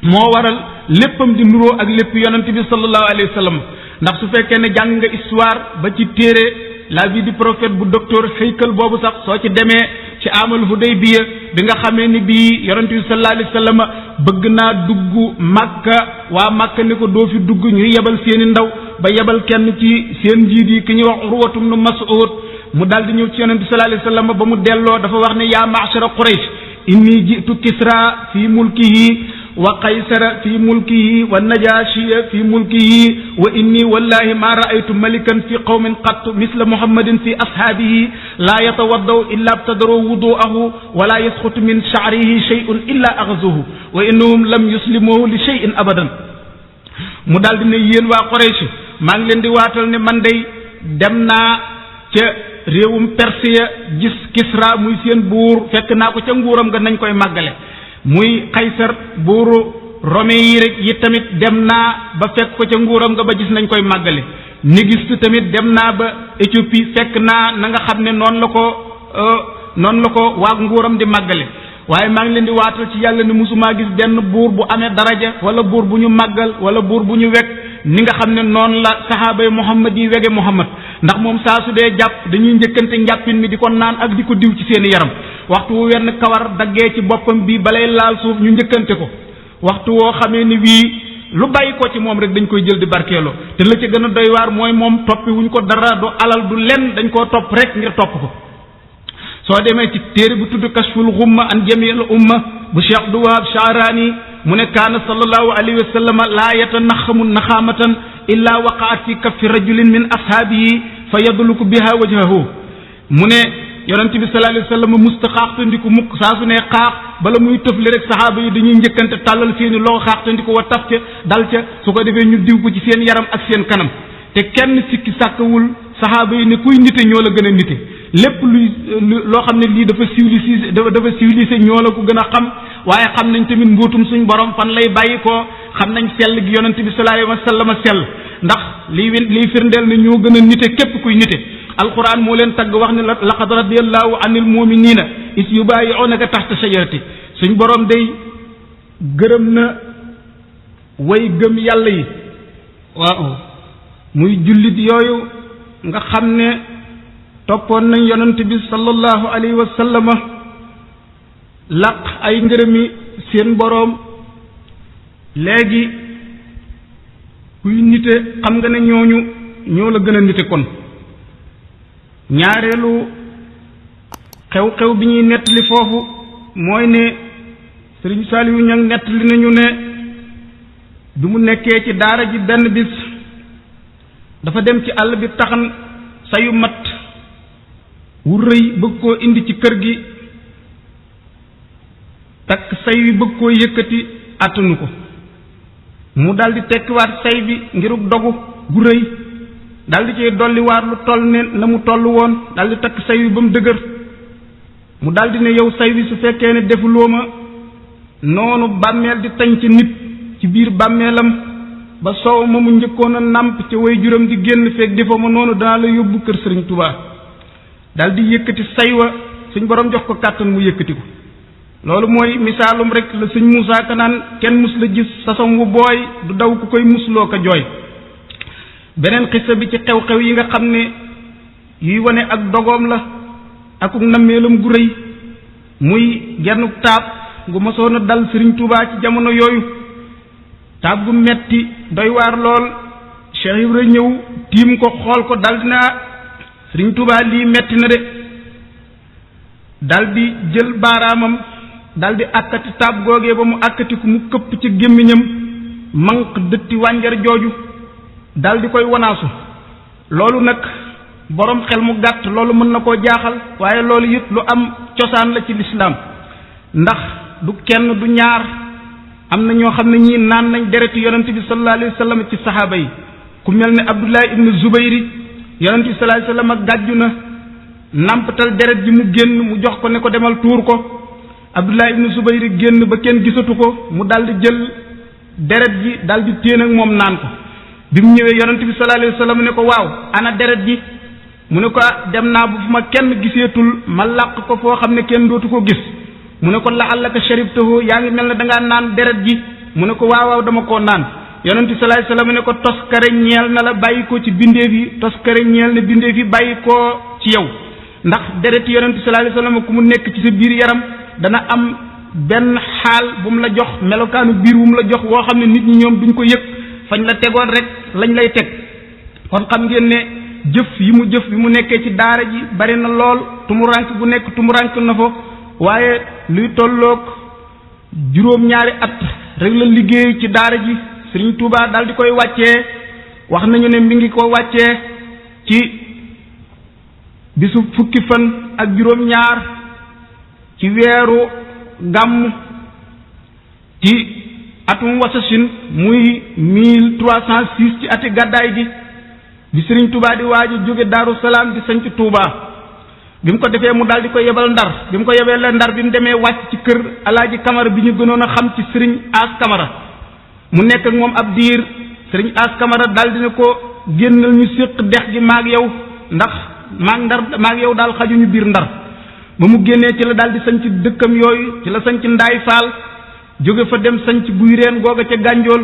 moo waral léppam di nuroo ak lépp yonent bi sallallahu alayhi wa sallam ndax su fekkee ne jàng nga histoire ba ci téere la vie du prophète bu docteur Haykal boobu sax soo ci demee ci amal Hudaybiya bi nga xamee ni bii yonent bi sallallahu alayhi wa sallam bëgg naa dugg Makka waa Makka ni ko doo fi dugg ñuy yebal seeni ndaw ba yebal kenn ci seen njiit yi ki ñuy wax Urwatu ibn Mas'ud mu daal di ñëw ci yonent bi sallallahu alayhi wa sallam ba mu delloo dafa wax ne yaa ma'shara Quraysh inni ji'tu Kisra fi mulkihi wa qaysara fi mulkihi wa najashiya fi mulkihi wa inni wallahi ma ra'aytu malikan fi qawmin qattu misla muhammadin fi ashaabihi la yatawaddaw illa ibtadaru wudu'ahu wa la yasqutu min sha'rihi shay'un illa aghzuhu wa innahum lam yuslimuhu li shay'in abadan mu daal di ne yéen waa Quraysh maa ngi leen di waatal ne man day dem naa ca réewum Perse gis Kisra muy seen buur fekk naa ko ca nguuram nga nañ koy màggale muy Qaysar buuru Rome yi rek yi tamit dem naa ba fekk ko ca nguuram nga ba gis nañ koy màggale Négiste tamit dem naa ba Éthiopie fekk naa na nga xam ne noonu la ko waa nguuram di màggale waaye maa ngi leen di waatal ci yàlla ne musumaa gis benn buur bu amee daraja wala buur bu ñu màggal wala buur bu ñu wekk ni nga xam ne noonu la saxaaba yi Muhammad yi wege Muhammad ndax moom saa su dee jàpp dañuy njëkkante njàppin mi di ko naan ak di ko diw ci seeni yaram waxtu wu wenn kawar daggee ci boppam bi balay laal suuf ñu njëkkante ko waxtu woo xamee ni wii lu bàyyi ko ci moom rek dañ koy jël di barkeeloo te la ca gën a doy waar mooy moom toppi wuñ ko dara du alal du lenn dañ koo topp rek ngir topp ko soo demee ci téere bu tudd kashful ghumma an jamiil umma bu Cheikh Abdou Wahab Sha'rani mu ne kaana sallallahu alayhi wa sallam laa yatanaxamu naxaamatan illa waqaat fi kaffi rajulin min ashaabihi fa yadluku biha wajhahu mu ne yonent bi sallallahu alayhi wa sallam musta xaaxtandiku mukk saa su ne xaax bala muy tëfli rek saxaaba yi dañuy njëkkante tàllal seeni loxo xaaxtandiku wa taf ca dal ca su ko defee ñu diw ko ci seen yaram ak seen kanam te kenn sikki sàkkawul saxaaba yi ne kuy nite ñoo la gën a nite lépp loo xam ne lii dafa civilisé ñoo la ko gën a xam waaye xam nañ tamit mbuutum suñ borom fan lay bàyyi ko xam nañ sell gi yonent bi sallallahu alayhi wa sallam sell ndax liy firndeel ne ñoo gën a nite képp kuy nite alquran moo leen tagg wax ne laqad radiyallahu anil muminina is yubayi'unaka tahta shajarati suñ borom day gërëm na way gëm yàlla yi waaw muy jullit yooyu nga xam ne toppoon nañ yonent bi sallallahu alayhi wa sallam laq ay ngërëmi seen boroom léegi kuy nite xam nga ne ñooñu ñoo la gën a nite kon ñaareelu xew-xew bi ñuy nettali foofu mooy ne Sëriñ Saliou Niang nettali nañu ne bi mu nekkee ci daara ji benn bis dafa dem ci àll bi taxan sayu mat wu rëy bëgg koo indi ci kër gi takk say wi bëgg koo yëkkati attanu ko mu daldi tekkiwaat say bi ngiruk dogu gu rëy daldi cee dolliwaat lu toll ne na mu toll woon daldi takk say wi ba mu dëgër mu daldi ne yow say wi su fekkee ne defuloo ma noonu bàmmeel di tañ ci nit ci biir bàmmeelam ba soow ma mu njëkkoon a nàmp ca way juram di génn feek defoo ma noonu danaa la yóbbu kër Sëriñ Tuubaa daldi yëkkati say wa suñ borom jox ko kàttan mu yëkkati ko loolu mooy misaalum rek la sëñ Muusaa Ka naan kenn mus la gis sasom wu booy du daw ku koy musloo ko jooy beneen xissa bi ci xew-xew yi nga xam ne yuy wane ak dogoom la akuk nammeelam gu rëy muy gennuk taab gu mosoon a dal Sëriñ Tuubaa ci jamono yooyu taab gu metti doy waar lool Cheikh Ibra ñëw tiim ko xool ko daldi na Sëriñ Tuubaa lii metti na de daldi jël baaraamam daldi àkkati taab googee ba mu àkkati ku mu këpp ci gémmiñam manq dëtti wànjar jooju daldi koy wanaasu loolu nag boroom xel mu gàtt loolu mën na koo jaaxal waaye loolu it lu am cosaan la ci lislaam ndax du kenn du ñaar am na ñoo xam ne ñii naan nañ dereti yonent bi sallallahu alayhi wa sallam ci saxaaba yi ku mel ne Abdullah ibnu Zubayri yonent bi sallallahu alayhi wa sallam gàjju na nàmpatal deret ji mu génn mu jox ko ne ko demal tuur ko Abdullah ibnu Zubayri génn ba kenn gisatu ko mu daldi jël deret ji daldi téen ak moom naan ko bi mu ñëwee yonent bi sallallahu alayhi wa sallam ne ko waaw ana deret ji mu ne ko dem naa bu fu ma kenn giseetul ma làq ko foo xam ne kenn dootu ko gis mu ne ko la'allaka sharibtahu yaa ngi mel ne dangaa naan deret ji mu ne ko waaw dama koo naan yonent bi sallallahu alayhi wa sallam ne ko toskare ñeel na la bàyyi ko ci bindeef yi toskare ñeel na bindeef yi bàyyi ko ci yow ndax deret yonent bi sallallahu alayhi wa sallam ku mu nekk ci sa biir yaram dana am benn xaal bu mu la jox melokaanu biir bu mu la jox woo xam ne nit ñi ñoom duñ ko yëg fañ la tegoon rek lañ lay teg kon xam ngeen ne jëf yi mu jëf bi mu nekkee ci daara ji bari na lool tumurank bu nekk tumurank na fa waaye luy tolloog juróom-ñaari at rek la liggéey ci daara ji Sëriñ Tuubaa daal di koy wàccee wax nañu ne mi ngi ko wàccee ci bisu fukki fan ak juróom-ñaar ci weeru gàmm ci atum wasasin muy 1306 ci ati gàddaay gi bi Sëriñ Tuubaa di waaju jóge Daaru Salaam di sanc Tuubaa bi mu ko defee mu daal di ko yebal Ndar bi mu ko yebee la Ndar bi mu demee wàcc ci kër Alaaji Kamara bi ñu gënoon a xam ci Sëriñ As Kamara mu nekk ak moom ab diir Sëriñ As Kamara daal dina ko génnal ñu séq dex gi maag yow ndax maag yow daal xajuñu biir Ndar ba mu génnee ci la daal di sanc dëkkam yooyu ci la sanc Ndaay Faal jóge fa dem sanc guy reen googa ca Gànjool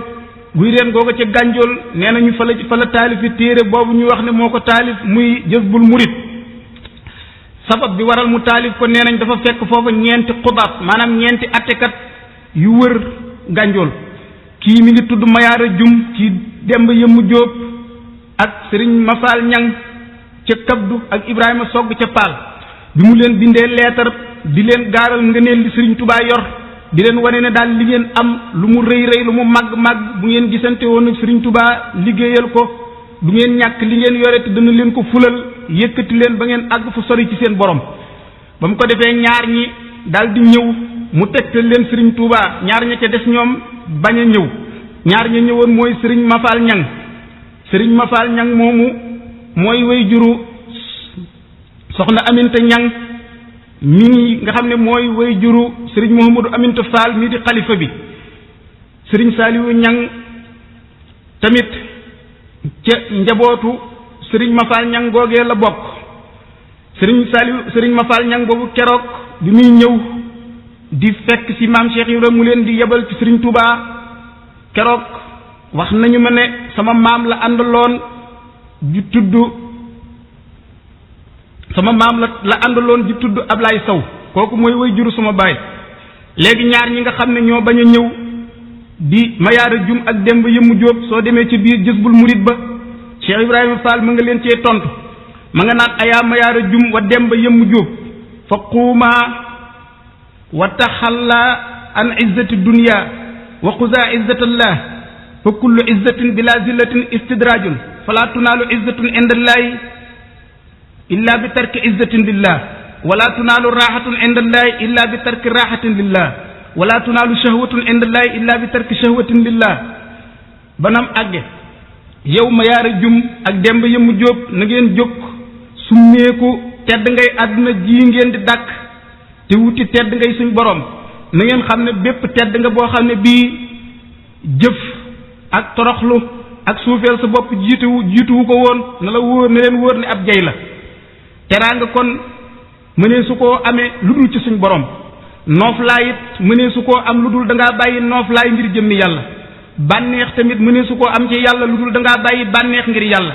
guy reen googa ca Gànjool nee nañu fa la taalifi téere boobu ñu wax ne moo ko taalif muy Jazbul Murid sabab bi waral mu taalif ko nee nañ dafa fekk foofa ñeenti xubaat maanaam ñeenti attekat yu wër Gànjool kii mi ngi tudd Mayaara Jum kii Demba Yëmmu Jóob ak Sëriñ Mafaal Ñang ca Kabdu ak Ibrahima Sogg ca Paal bi mu leen bindee leetar di leen gaaral ngëneel li Sëriñ Tuubaa yor di leen wane ne daal li ngeen am lu mu rëy rëy lu mu màgg bu ngeen gisante woon ak Sëriñ Tuubaa liggéeyal ko du ngeen ñàkk li ngeen yore te dana leen ko fulal yëkkati leen ba ngeen àgg fu sori ci seen borom ba mu ko defee ñaar ñi daal di ñëw mu tegtal leen Sëriñ Tuubaa ñaar ña ca des ñoom bañ a ñëw ñaar ña ñëwoon mooy Sëriñ Mafaal Ñang Sëriñ Mafaal Ñang moomu mooy way juru soxna Aminta Ñang mii nga xam ne mooy way juru Sëriñ Mouhamadou Aminta Fall mii di xalifa bi Sëriñ Saaliwu Ñang tamit ca njabootu Sëriñ Mafaal Ñang googee la bokk Sëriñ Mafaal Ñang boobu keroog bi muy ñëw di fekk ci maam Cheikh Ibrahima mu leen di yebal ci Sëriñ Tuubaa keroog wax nañu ma ne sama maam la àndaloon di tudd Ablaay Sow kooku mooy way juru sama baay léegi ñaar ñi nga xam ne ñoo bañ a ñëw di Mayaara Jum ak Demba Yëmmu Jóob soo demee ci biir Jazbul Murid ba Cheikh Ibrahima Fall ma nga leen cee tontu ma nga naan ayaa Mayaara Jum wa Demba Yëmmu Jóob fa quuma wa taxalla an izzati dunya wa xuza izzatallah fa kullu izzatin bila zillatin istidrajun fala tunaalu izzatun indallahi illa bi tarki izzatin lillah wala tunaalu raxatun indallahi illa bi tarki raxatin lillah wala tunaalu shahwatun indallahi illa bi tarki shahwatin lillah banam àgge yow ma yaara jum ak demb yëmu jóob na ngeen jóg summeeku tedd ngay àdduna ji ngeen di dàkk te wuti tedd ngay suñ borom na ngeen xam ne bépp tedd nga boo xam ne bii jëf ak toroxlu ak suufeel sa bopp jiituwu ko woon na la wóor na leen wóor ne ab jay la teraanga kon mënee su koo amee lu dul ci suñ borom nooflaay it mënee su koo am lu dul da ngaa bàyyi nooflaay ngir jëmmi yàlla bànneex tamit mënee su koo am ci yàlla lu dul da ngaa bàyyi bànneex ngir yàlla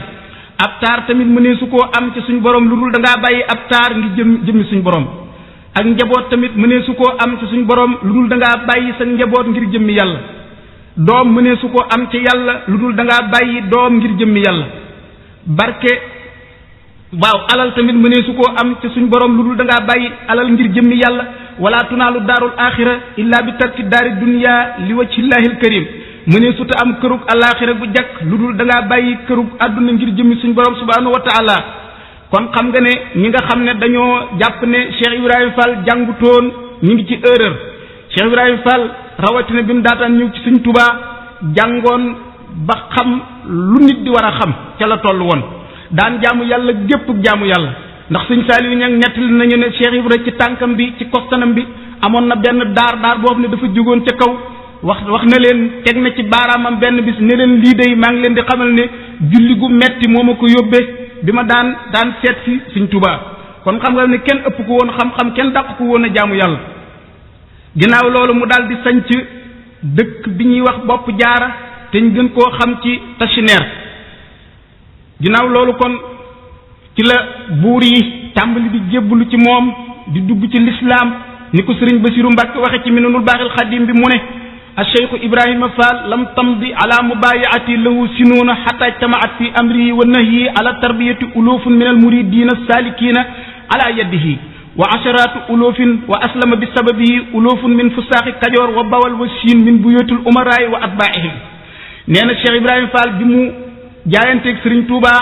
ab taar tamit mënee su koo am ci suñ borom lu dul da ngaa bàyyi ab taar ngir jëmmi suñ borom ak njaboot tamit mënee su koo am ci suñ borom lu dul da ngaa bàyyi sa njaboot ngir jëmmi yàlla doom mënee su koo am ci yàlla lu dul da ngaa bàyyi doom ngir jëmmi yàlla barke waaw alal tamit mënee su koo am ci suñ borom lu dul da ngaa bàyyi alal ngir jëmmi yàlla wala tunaalu daarul axira illa bi tarki daari dunya li wajhillahil karim mënee suta am kërug alaxira gu jakk lu dul da ngaa bàyyi kërug àdduna ngir jëmmi suñ borom subhanahu wa taala kon xam nga ne ñi nga xam ne dañoo jàpp ne Cheikh Ibrahima Fall jàngutoon ñi ngi ci erreur Cheikh Ibrahima Fall rawatina bi mu daataan ñëw ci suñ Tuubaa jàngoon ba xam lu nit di war a xam ca la toll woon daan jaamu yàlla gépp jaamu yàlla ndax suñ Saaliw ñang nettali nañu ne Cheikh Ibrahima ci tànkam bi ci kostanam bi amoon na benn daar boobu ne dafa jógoon ca kaw wax na leen teg na ci baaraamam benn bis ne leen lii day maa ngi leen di xamal ne julli gu metti moo ma ko yóbbee bi ma daan seet si suñ Tuubaa kon xam nga ne kenn ëpp ko woon xam-xam kenn dàq ko woon a jaamu yàlla ginnaaw loolu mu daal di sanc dëkk bi ñuy wax Bopp Jaara te ñu gën koo xam ci Tashineer ginnaaw loolu kon ci la buur yi tàmbali di jébbalu ci moom di dugg ci lislaam ni ko sëriñ Basiru Mbàkke waxe ci Minanul Baaxil Xadiim bi mu ne الشيخ إبراهيم فال لم تمضي على مبايعتي له سنون حتى اجتمعت في أمره والنهي على تربية ألوف من المريدين السالكين على يده وعشرات ألوف وأسلم بسببه ألوف من فساق كجور وبول وسين من بيوت الأمراء وأتباعهم نينا الشيخ إبراهيم فال بمو جاينتك سرين توبا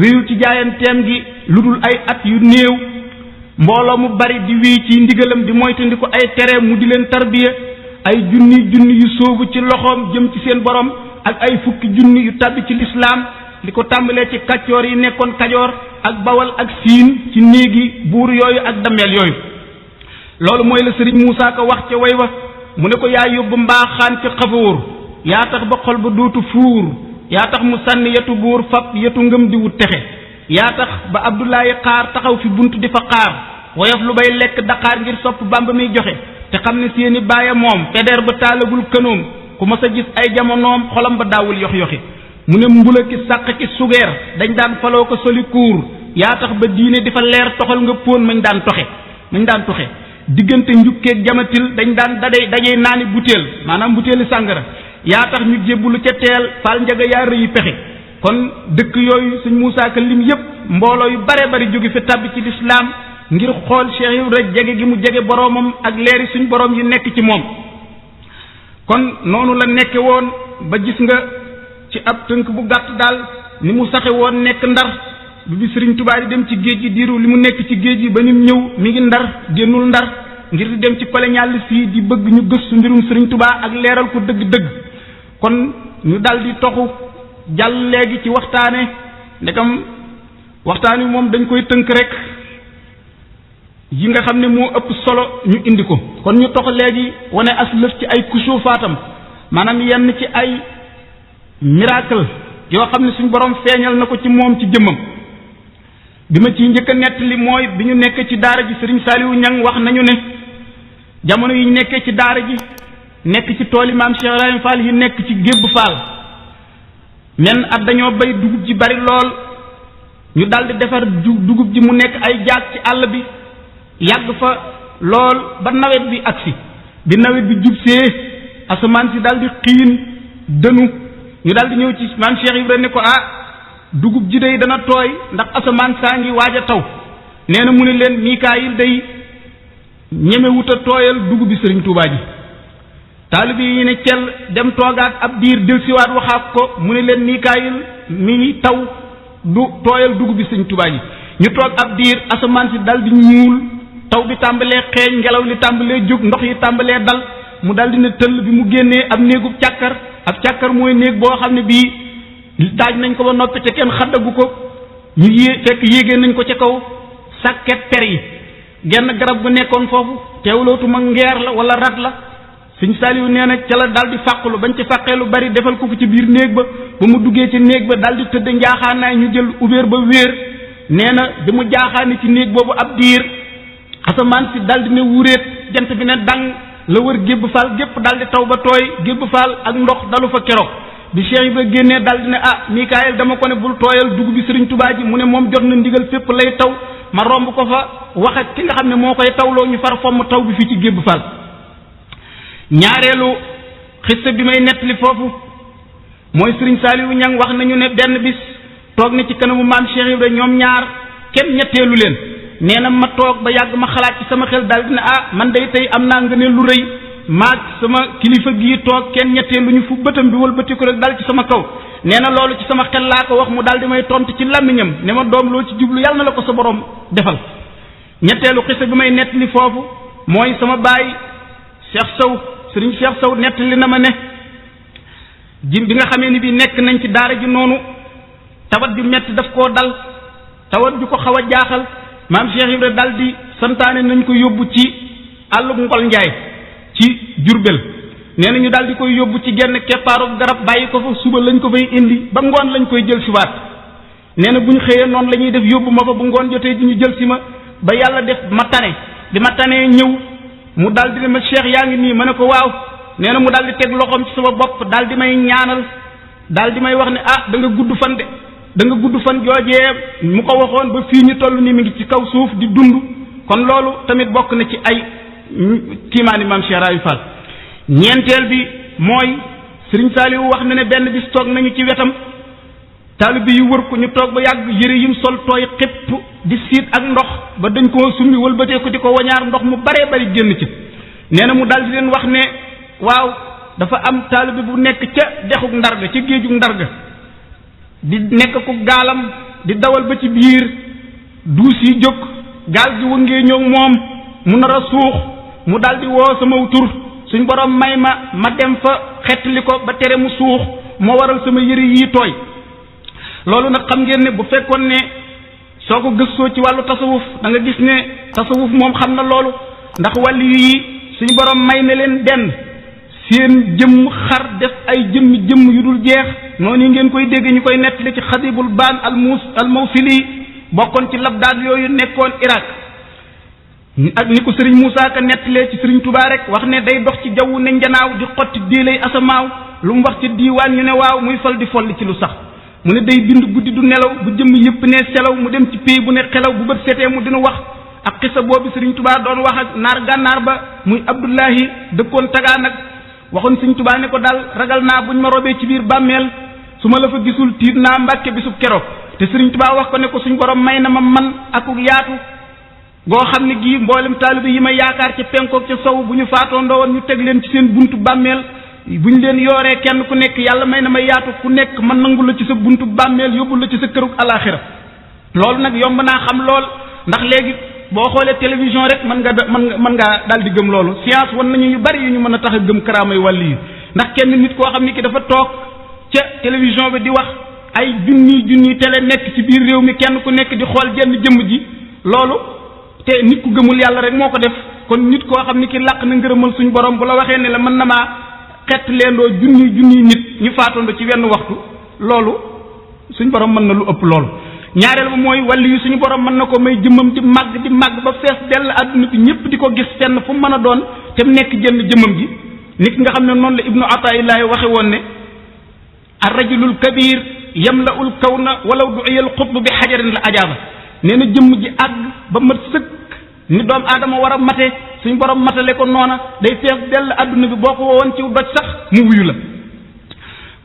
ويو تي جاينتيم gi ludul ay at yu néew mbooloo mu bari di wéy ci ndigalam di moytandiko ay tere mu di leen tarbiya ay junni yu soobu ci loxoom jëm ci seen borom ak ay fukki junni yu tabbi ci lislaam li ko tàmbalee ci kàccoor yi nekkoon Kajoor ak Bawal ak Siin ci néegi buur yooyu ak dameel yooyu loolu mooy la Sëriñ Muusaa Ka wax ca way wa mu ne ko yaa yóbbu mbaaxaan ci xafoor yaa tax ba xol ba dootu fuur yaa tax mu sànni yetu buur fab yetu ngëm di wut texe yaa tax ba Abdoulaye xaar taxaw fi bunt di fa xaar woyof lu bay lekk daqaar ngir sopp Bàmba muy joxe te xam ne seeni baaya moom feder ba taalagul kënoom ku mas a gis ay jamonoom xolam ba daawul yox-yoxi mu ne mbula ki sàq ki sugeer dañ daan faloo ko soli kuur yaa tax ba diine di fa leer toxal nga póon mañ daan toxe diggante njukkeeg jamatil dañ daan dajee naani butéel maanaam butéeli sàngara yaa tax ñu jébbulu ca teel fal njaga yaa rëyi pexe kon dëkk yooyu Sëñ Muusaa Ka lim yépp mbooloo yu bare bari jóge fi tàbbi ci lislaam ngir xool Cheikh Ibra jege gi mu jege boroomam ak leeri suñ boroom yi nekk ci moom kon noonu la nekke woon ba gis nga ci ab tënk bu gàtt daal ni mu saxe woon nekk Ndar bi Sëriñ Tuubaa di dem ci géej gi diiru li mu nekk ci géej gi ba nim ñëw mi ngi Ndar génnul Ndar ngir di dem ci colonialiste yi di bëgg ñu gëstu mbirum Sëriñ Tuubaa ak leeral ko dëgg-dëgg kon ñu dal di toxu jàll léegi ci waxtaane ndekam waxtaan wi moom dañ koy tënk rek yi nga xam ne moo ëpp solo ñu indi ko kon ñu tox léegi wane as lëf ci ay kusufaatam maanaam yenn ci ay miracle yoo xam ne suñ borom feeñal na ko ci moom ci jëmmam bi ma ciy njëkk a nettali mooy bi ñu nekkee ci daara ji Sëriñ Saaliwu Ñang wax nañu ne jamono yi ñu nekkee ci daara ji nekk ci tooli maam Cheikh Ibrahima Fall yi nekk ci Gébb Fall men at dañoo bay dugub ji bari lool ñu daldi defar dugub ji mu nekk ay jaag ci àll bi yàgg fa lool ba nawet bi agsi bi nawet bi jubsee asamaan si daldi xiin dënu ñu daldi ñëw ci maam Cheikh Ibrahima ne ko dugub ji day dana tooy ndax asamaan saa ngi waaj a taw nee na mu ne leen Mikaayil day ñemewut a tooyal dugub bi Sëriñ Tuubaa ji taalibe yi ne cell dem toogaat ab diir delsiwaat waxaat ko mu ne leen Mikaayil mi taw du tooyal dugub bi Sëriñ Tuubaa ji ñu toog ab diir asamaan si daldi ñuul taw bi tàmbalee xeeñ ngelaw li tàmbalee jóg ndox yi tàmbalee dal mu daldi ne tëll bi mu génnee ab néegub càkkar mooy néeg boo xam ne bii daaj nañ ko ba noppi te kenn xaddagu ko ñu fekk yéegee nañ ko ca kaw sàkket per yi genn garab gu nekkoon foofu teewlootuma ngeer la wala rat la sëñ Saliou nee na ca la daldi fàqulu bañ ci fàqee lu bari defal ko ci biir néeg ba mu duggee ci néeg ba daldi tëdd njaaxaanaay ñu jël ubéer ba wéer nee na bi mu jaaxaani ci néeg boobu ab diir asamaan si daldi ne wuréet jant bi ne dang la wër gébb faal gépp daldi taw ba tooy gébb faal ak ndox dalu fa keroog bi Cheikh Ibra génnee daldi ne Mikaayil dama ko ne bul tooyal dugub bi Sëriñ Tuubaa ji mu ne moom jot na ndigal fépp lay taw ma romb ko fa wax ak ki nga xam ne moo koy tawloo ñu far fomm taw bi fii ci gébb faal ñaareelu xista bi may nettali foofu mooy Sëriñ Saliou Niang wax nañu ne benn bis toog na ci kanamu maam Cheikh Ibra ñoom ñaar kenn ñetteelu leen nee na ma toog ba yàgg ma xalaat ci sama xel daal dina man day tey am naa nga ne lu rëy maag sama kilifa gii toog kenn ñetteelu ñu fu bëtam bi wëlbati ko rek dal ci sama kaw nee na loolu ci sama xel laa ko wax mu daal di may tontu ci làmmiñam ne ma doom loo ci jublu yàlla na la ko sa borom defal ñetteelu xista bi may nettali foofu mooy sama baay Cheikh Sow Sëriñ Cheikh Sow nettali na ma ne bi nga xamee ni bi nekk nañ ci daara ji noonu tawat bi metti daf koo dal tawat ju ko xaw a jaaxal maam Cheikh Ibra dal di santaane nañ ko yóbbu ci àllub Ngol Njaay ci Jurbel nee na ñu daal di koy yóbbu ci genn keppaaru garab bàyyi ko fa suba lañ ko fay indi ba ngoon lañ koy jël si waat nee na bu ñu xëyee noonu la ñuy def yóbbu ma fa bu ngoon jotee ji ñu jël si ma ba yàlla def ma tane bi ma tanee ñëw mu daal di ne ma Cheikh yaa ngi nii ma ne ko waaw nee na mu daal di teg loxoom ci sama bopp daal di may ñaanal daal di may wax ne da nga gudd fan de da nga gudd fan joojee mu ko waxoon ba fii ñu toll nii mi ngi ci kaw suuf di dund kon loolu tamit bokk na ci ay kiimaani maam Cheikh Ibra Fall ñeenteel bi mooy Sëriñ Saliou wax na ne benn bis toog nañu ci wetam taalibe yi wër ko ñu toog ba yàgg yëre yim sol tooy xépp di siit ak ndox ba dañ koo summi wëlbatee ko di ko wañaar ndox mu baree bari génn ci nee na mu daal di leen wax ne waaw dafa am taalibe bu nekk ca dexuk Ndarga ca géejug Ndarga di nekk ku gaalam di dawal ba ci biir duus yi jóg gaal gi wëngee ñëw moom mu nar a suux mu daal di woo sama tur suñ borom may ma dem fa xettali ko ba tere mu suux moo waral sama yëre yi tooy loolu nag xam ngeen ne bu fekkoon ne soo ko gëstoo ci wàllu tasawuf da nga gis ne tasawuf moom xam na loolu ndax wàllu yi suñ borom may na leen benn seen jëmm xar def ay jëmm yu dul jeex noonu ngeen koy dégg ñu koy nettali ci xadibul baan al mawsili bokkoon ci labdaad yooyu nekkoon Irak ak ni ko Serigne Moussa Ka nettalee ci Serigne Touba rek wax ne day dox ci jaww ne njanaaw di xotti diilay asamaaw lu mu wax ci diiwaan ñu ne waaw muy fal di folli ci lu sax mu ne day bind guddi du nelaw bu jëmm yëpp ne selaw mu dem ci pays bu ne xelaw bu bët setee mu dina wax ak xisa boobu Serigne Touba doon wax ak naar gànnaar ba muy Abdullahi dëkkoon tagaa nag waxoon Serigne Touba ne ko daal ragal naa buñ ma robee ci biir bàmmeel su ma la fa gisul tiit naa Mbàkke bisub keroog te Serigne Touba wax ko ne ko suñ borom may na ma man akuk yaatu goo xam ne gii mboolem taalibe yi ma yaakaar ca penkook ca sow bu ñu faatoo ndowoon ñu teg leen ci seen buntu bàmmeel bu ñu leen yooree kenn ku nekk yàlla may na ma yaatu ku nekk man nangu la ci sa buntu bàmmeel yóbbu la ci sa kërug alaxira loolu nag yomb naa xam lool ndax léegi boo xoolee télévision rek mën ngaa daal di gëm loolu science wan nañu yu bari yu ñu mën a tax a gëm karaamay wàlli yi ndax kenn nit koo xam ne ki dafa toog ca télévision bi di wax ay junniy télé nekk ci biir réew mi kenn ku nekk di xool jenn jëmm ji loolu te nit ku gëmul yàlla rek moo ko def kon nit koo xam ne ki làq na ngërëmal suñ borom bu la waxee ne la mën na maa xett leendoo junniy nit ñu faatandoo ci wenn waxtu loolu suñ borom mën na lu ëpp loolu ñaareel ba mooy wàlli yu suñu borom mën na ko may jëmmam di màgg ba fees dell àdduna bi ñëpp di ko gis fenn fu mu mën a doon te mu nekk jënn jëmmam ji nit nga xam ne noonu la ibnu ataillahi waxe woon ne ar-rajulul kabir yamla'ul kawna walaw du'iyal xutb bi xajarin la ajaaba nee na jëmm ji àgg ba mat sëkk ni doomu aadama war a mate suñ borom matale ko noona day fees dell àdduna bi boo ko woowoon ci doj sax mu wuyu la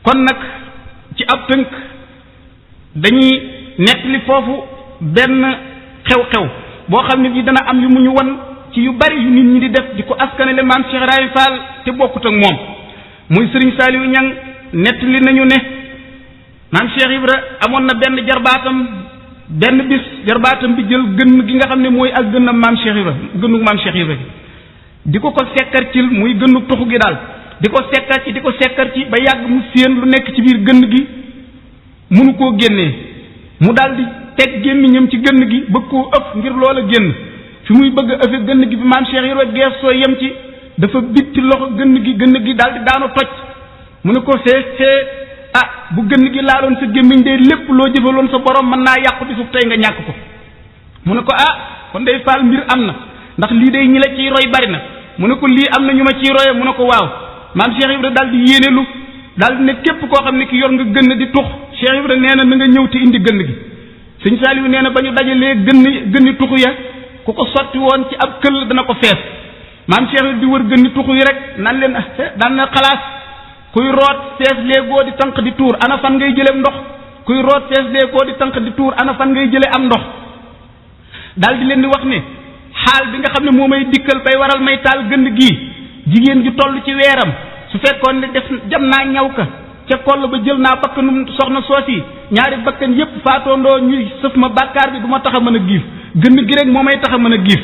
kon nag ci ab tënk dañuy nettali foofu benn xew-xew boo xam ne bii dana am yu mu ñu wan ci yu bari yu nit ñi di def di ko askanale maam Cheikh Ibra Fall te bokkut ak moom muy Serigne Saliou Niang nettali nañu ne maam Cheikh Ibra amoon na benn jarbaatam benn bis jarbaatam bi jël gën gi nga xam ne mooy ak gënam maam Cheikh Ibra gënu maam Cheikh Ibra di ko sekkar ci muy gënnu tuxu gi daal di ko sekkar ci ba yàgg mu séen lu nekk ci biir gënn gi mënu koo génnee mu daal di teg gémmiñam ci gënn gi bëgg koo ëpp ngir loola génn fi muy bëgg a ëffe gënn gi bi maam Cheikh Ibra geesoo yem ci dafa bitti loxo gënn gi daal di daanu toj mu ne ko fee bu gënn gi laaloon sa gémmiñ de lépp loo jëfaloon sa borom mën naa yàqu bisub tey nga ñàkk ko mu ne ko kon day faal mbir am na ndax lii day ñi la ciy roy bari na mu ne ko lii am na ñu ma ciy roye mu ne ko waaw maam Cheikh Ibra daal di yéenelu daal di ne képp koo xam ne ki yor nga gënn di tux Cheikh Ibra nee na nga ñëw te indi gënn gi sëñ Saliou nee na ba ñu dajalee gënni tuxu ya ku ko sotti woon ci ab këll dana ko fees maam Cheikh Ibra di wër gënni tuxu yi rek nan leen daan na xalaas kuy root fees léegoo di tànq di tuur ana fan ngay jëlee ndox kuy root fees léegoo di tànq di tuur ana fan ngay jëlee am ndox daal di leen di wax ne xaal bi nga xam ne moo may dikkal bay waral may taal gënn gii jigéen ju toll ci weeram su fekkoon ne jam naa ñaw ka ca koll ba jël naa bakkanum soxna soos yi ñaari bakkan yépp faatoondoo ñuy sëf ma bàkkaar bi du ma tax a mën a giif gënn gi rek moo may tax a mën a giif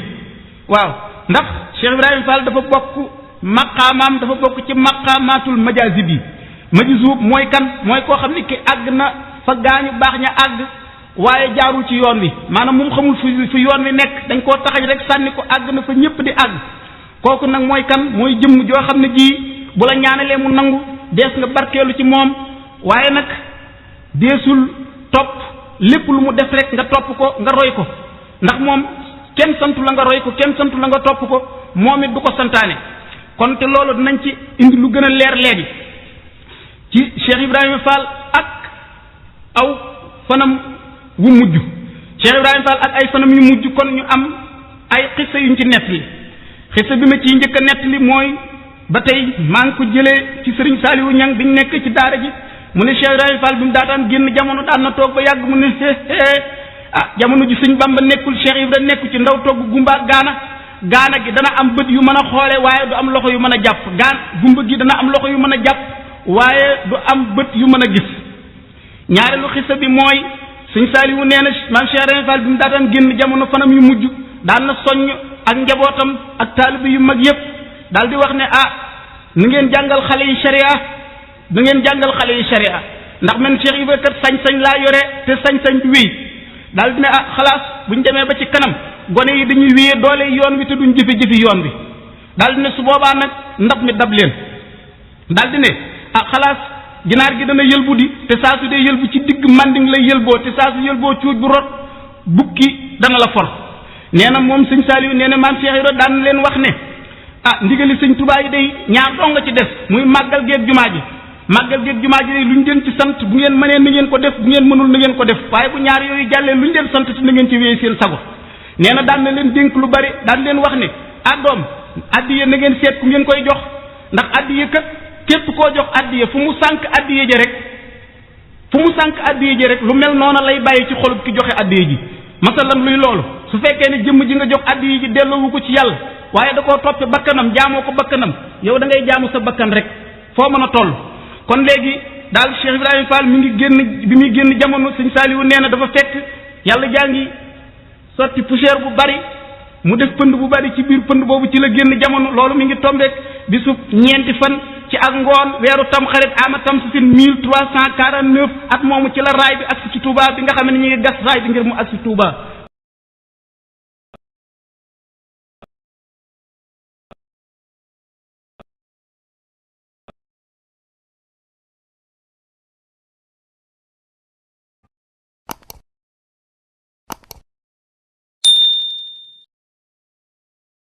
waaw ndax Cheikh Ibrahima Fall dafa bokk maqaamaam dafa bokk ci maqaamaatul majaazib yi majzuub mooy kan mooy koo xam ne ki àgg na fa gaañu baax ña àgg waaye jaarul ci yoon wi maanaam moom xamul fu yoon wi nekk dañ koo taxañ rek sànni ko àgg na fa ñëpp di àgg kooku nag mooy kan mooy jëmm joo xam ne ji bu la ñaanalee mu nangu dees nga barkeelu ci moom waaye nag deesul topp lépp lu mu def rek nga topp ko nga roy ko ndax moom kenn santu la nga roy ko kenn santu la nga topp ko moom it du ko santaane kon te loolu dinañ ci indi lu gën a leer léegi ci Cheikh Ibrahima Fall ak aw fanam wu mujj Cheikh Ibrahima Fall ak ay fanam yu mujj kon ñu am ay xissa yuñ ci nettali xissa bi ma ciy njëkk a nettali mooy ba tey maa ngi ko jëlee ci Serigne Saliou Niang biñ nekk ci daara ji mu ne Cheikh Ibrahima Fall bi mu daataan génn jamono daan na toog ba yàgg mu ne jamono ji Sëñ Bamba nekkul Cheikh Ibra nekku ci ndaw togg gumba gaana gi dana am bët yu mën a xoole waaye du am loxo yu mën a jàpp gumba gi dana am loxo yu mën a jàpp waaye du am bët yu mën a gis ñaareelu xissa bi mooy Sëñ Saliou nee na maam Cheikh Ibrahima Fall bi mu daataan génn jamono fanam yu mujj daan na soññ ak njabootam ak taalibe yu mag yépp daal di wax ne na ngeen jàngal xale yi sharia na ngeen jàngal xale yi sharia ndax man Cheikh Ibra kat sañ-sañ laa yore te sañ-sañ bi wéy daal di ne xalaas buñ demee ba ci kanam gone yi dañuy wéyee doole yoon wi te duñ jëfe-jëfi yoon bi daal di ne su boobaa nag ndab mi dab leen daal di ne xalaas ginaar gi dana yëlbu di te saa su dee yëlbu ci digg manding lay yëlboo te saa su yëlboo cuuj bu rot bukki dana la for nee na moom Sëñ Saliou nee na maam Cheikh Ibra daan leen wax ne ndigali Sëñ Tuubaa yi day ñaar doo nga ci des muy màggal geeg jumaa ji màggal geeg jumaa ji day lu ñu leen ci sant bu ngeen mënee na ngeen ko def bu ngeen mënul na ngeen ko def waaye bu ñaar yooyu jàllee lu ñu leen sant te na ngeen ci wéy seen sago nee na daan na leen dénk lu bari daan leen wax ne doom addiye na ngeen seet ku ngeen koy jox ndax addiye kat képp koo jox addiye fu mu sànq addiye ji rek lu mel noona lay bàyyi ci xolub ki joxe addiye ji masalan luy loolu su fekkee ne jëmm ji nga jox addiye ji delloowu ko ci yàlla waaye da koo toppe bakkanam jaamoo ko bakkanam yow da ngay jaamu sa bakkan rek foo mën a toll kon léegi daal Cheikh Ibrahima Fall mi ngi génn bi muy génn jamono Sëñ Saliou nee na dafa fekk yàlla jaa ngi sotti poussière bu bari mu def pënd bu bari ci biir pënd boobu ci la génn jamono loolu mi ngi tombeek bisu ñeenti fan ci ak ngoon weeru tamxarit ama tam si 1349 at moomu ci la raay bi agsi ci Touba bi nga xam ne ñu ngi gas raay bi ngir mu agsi Touba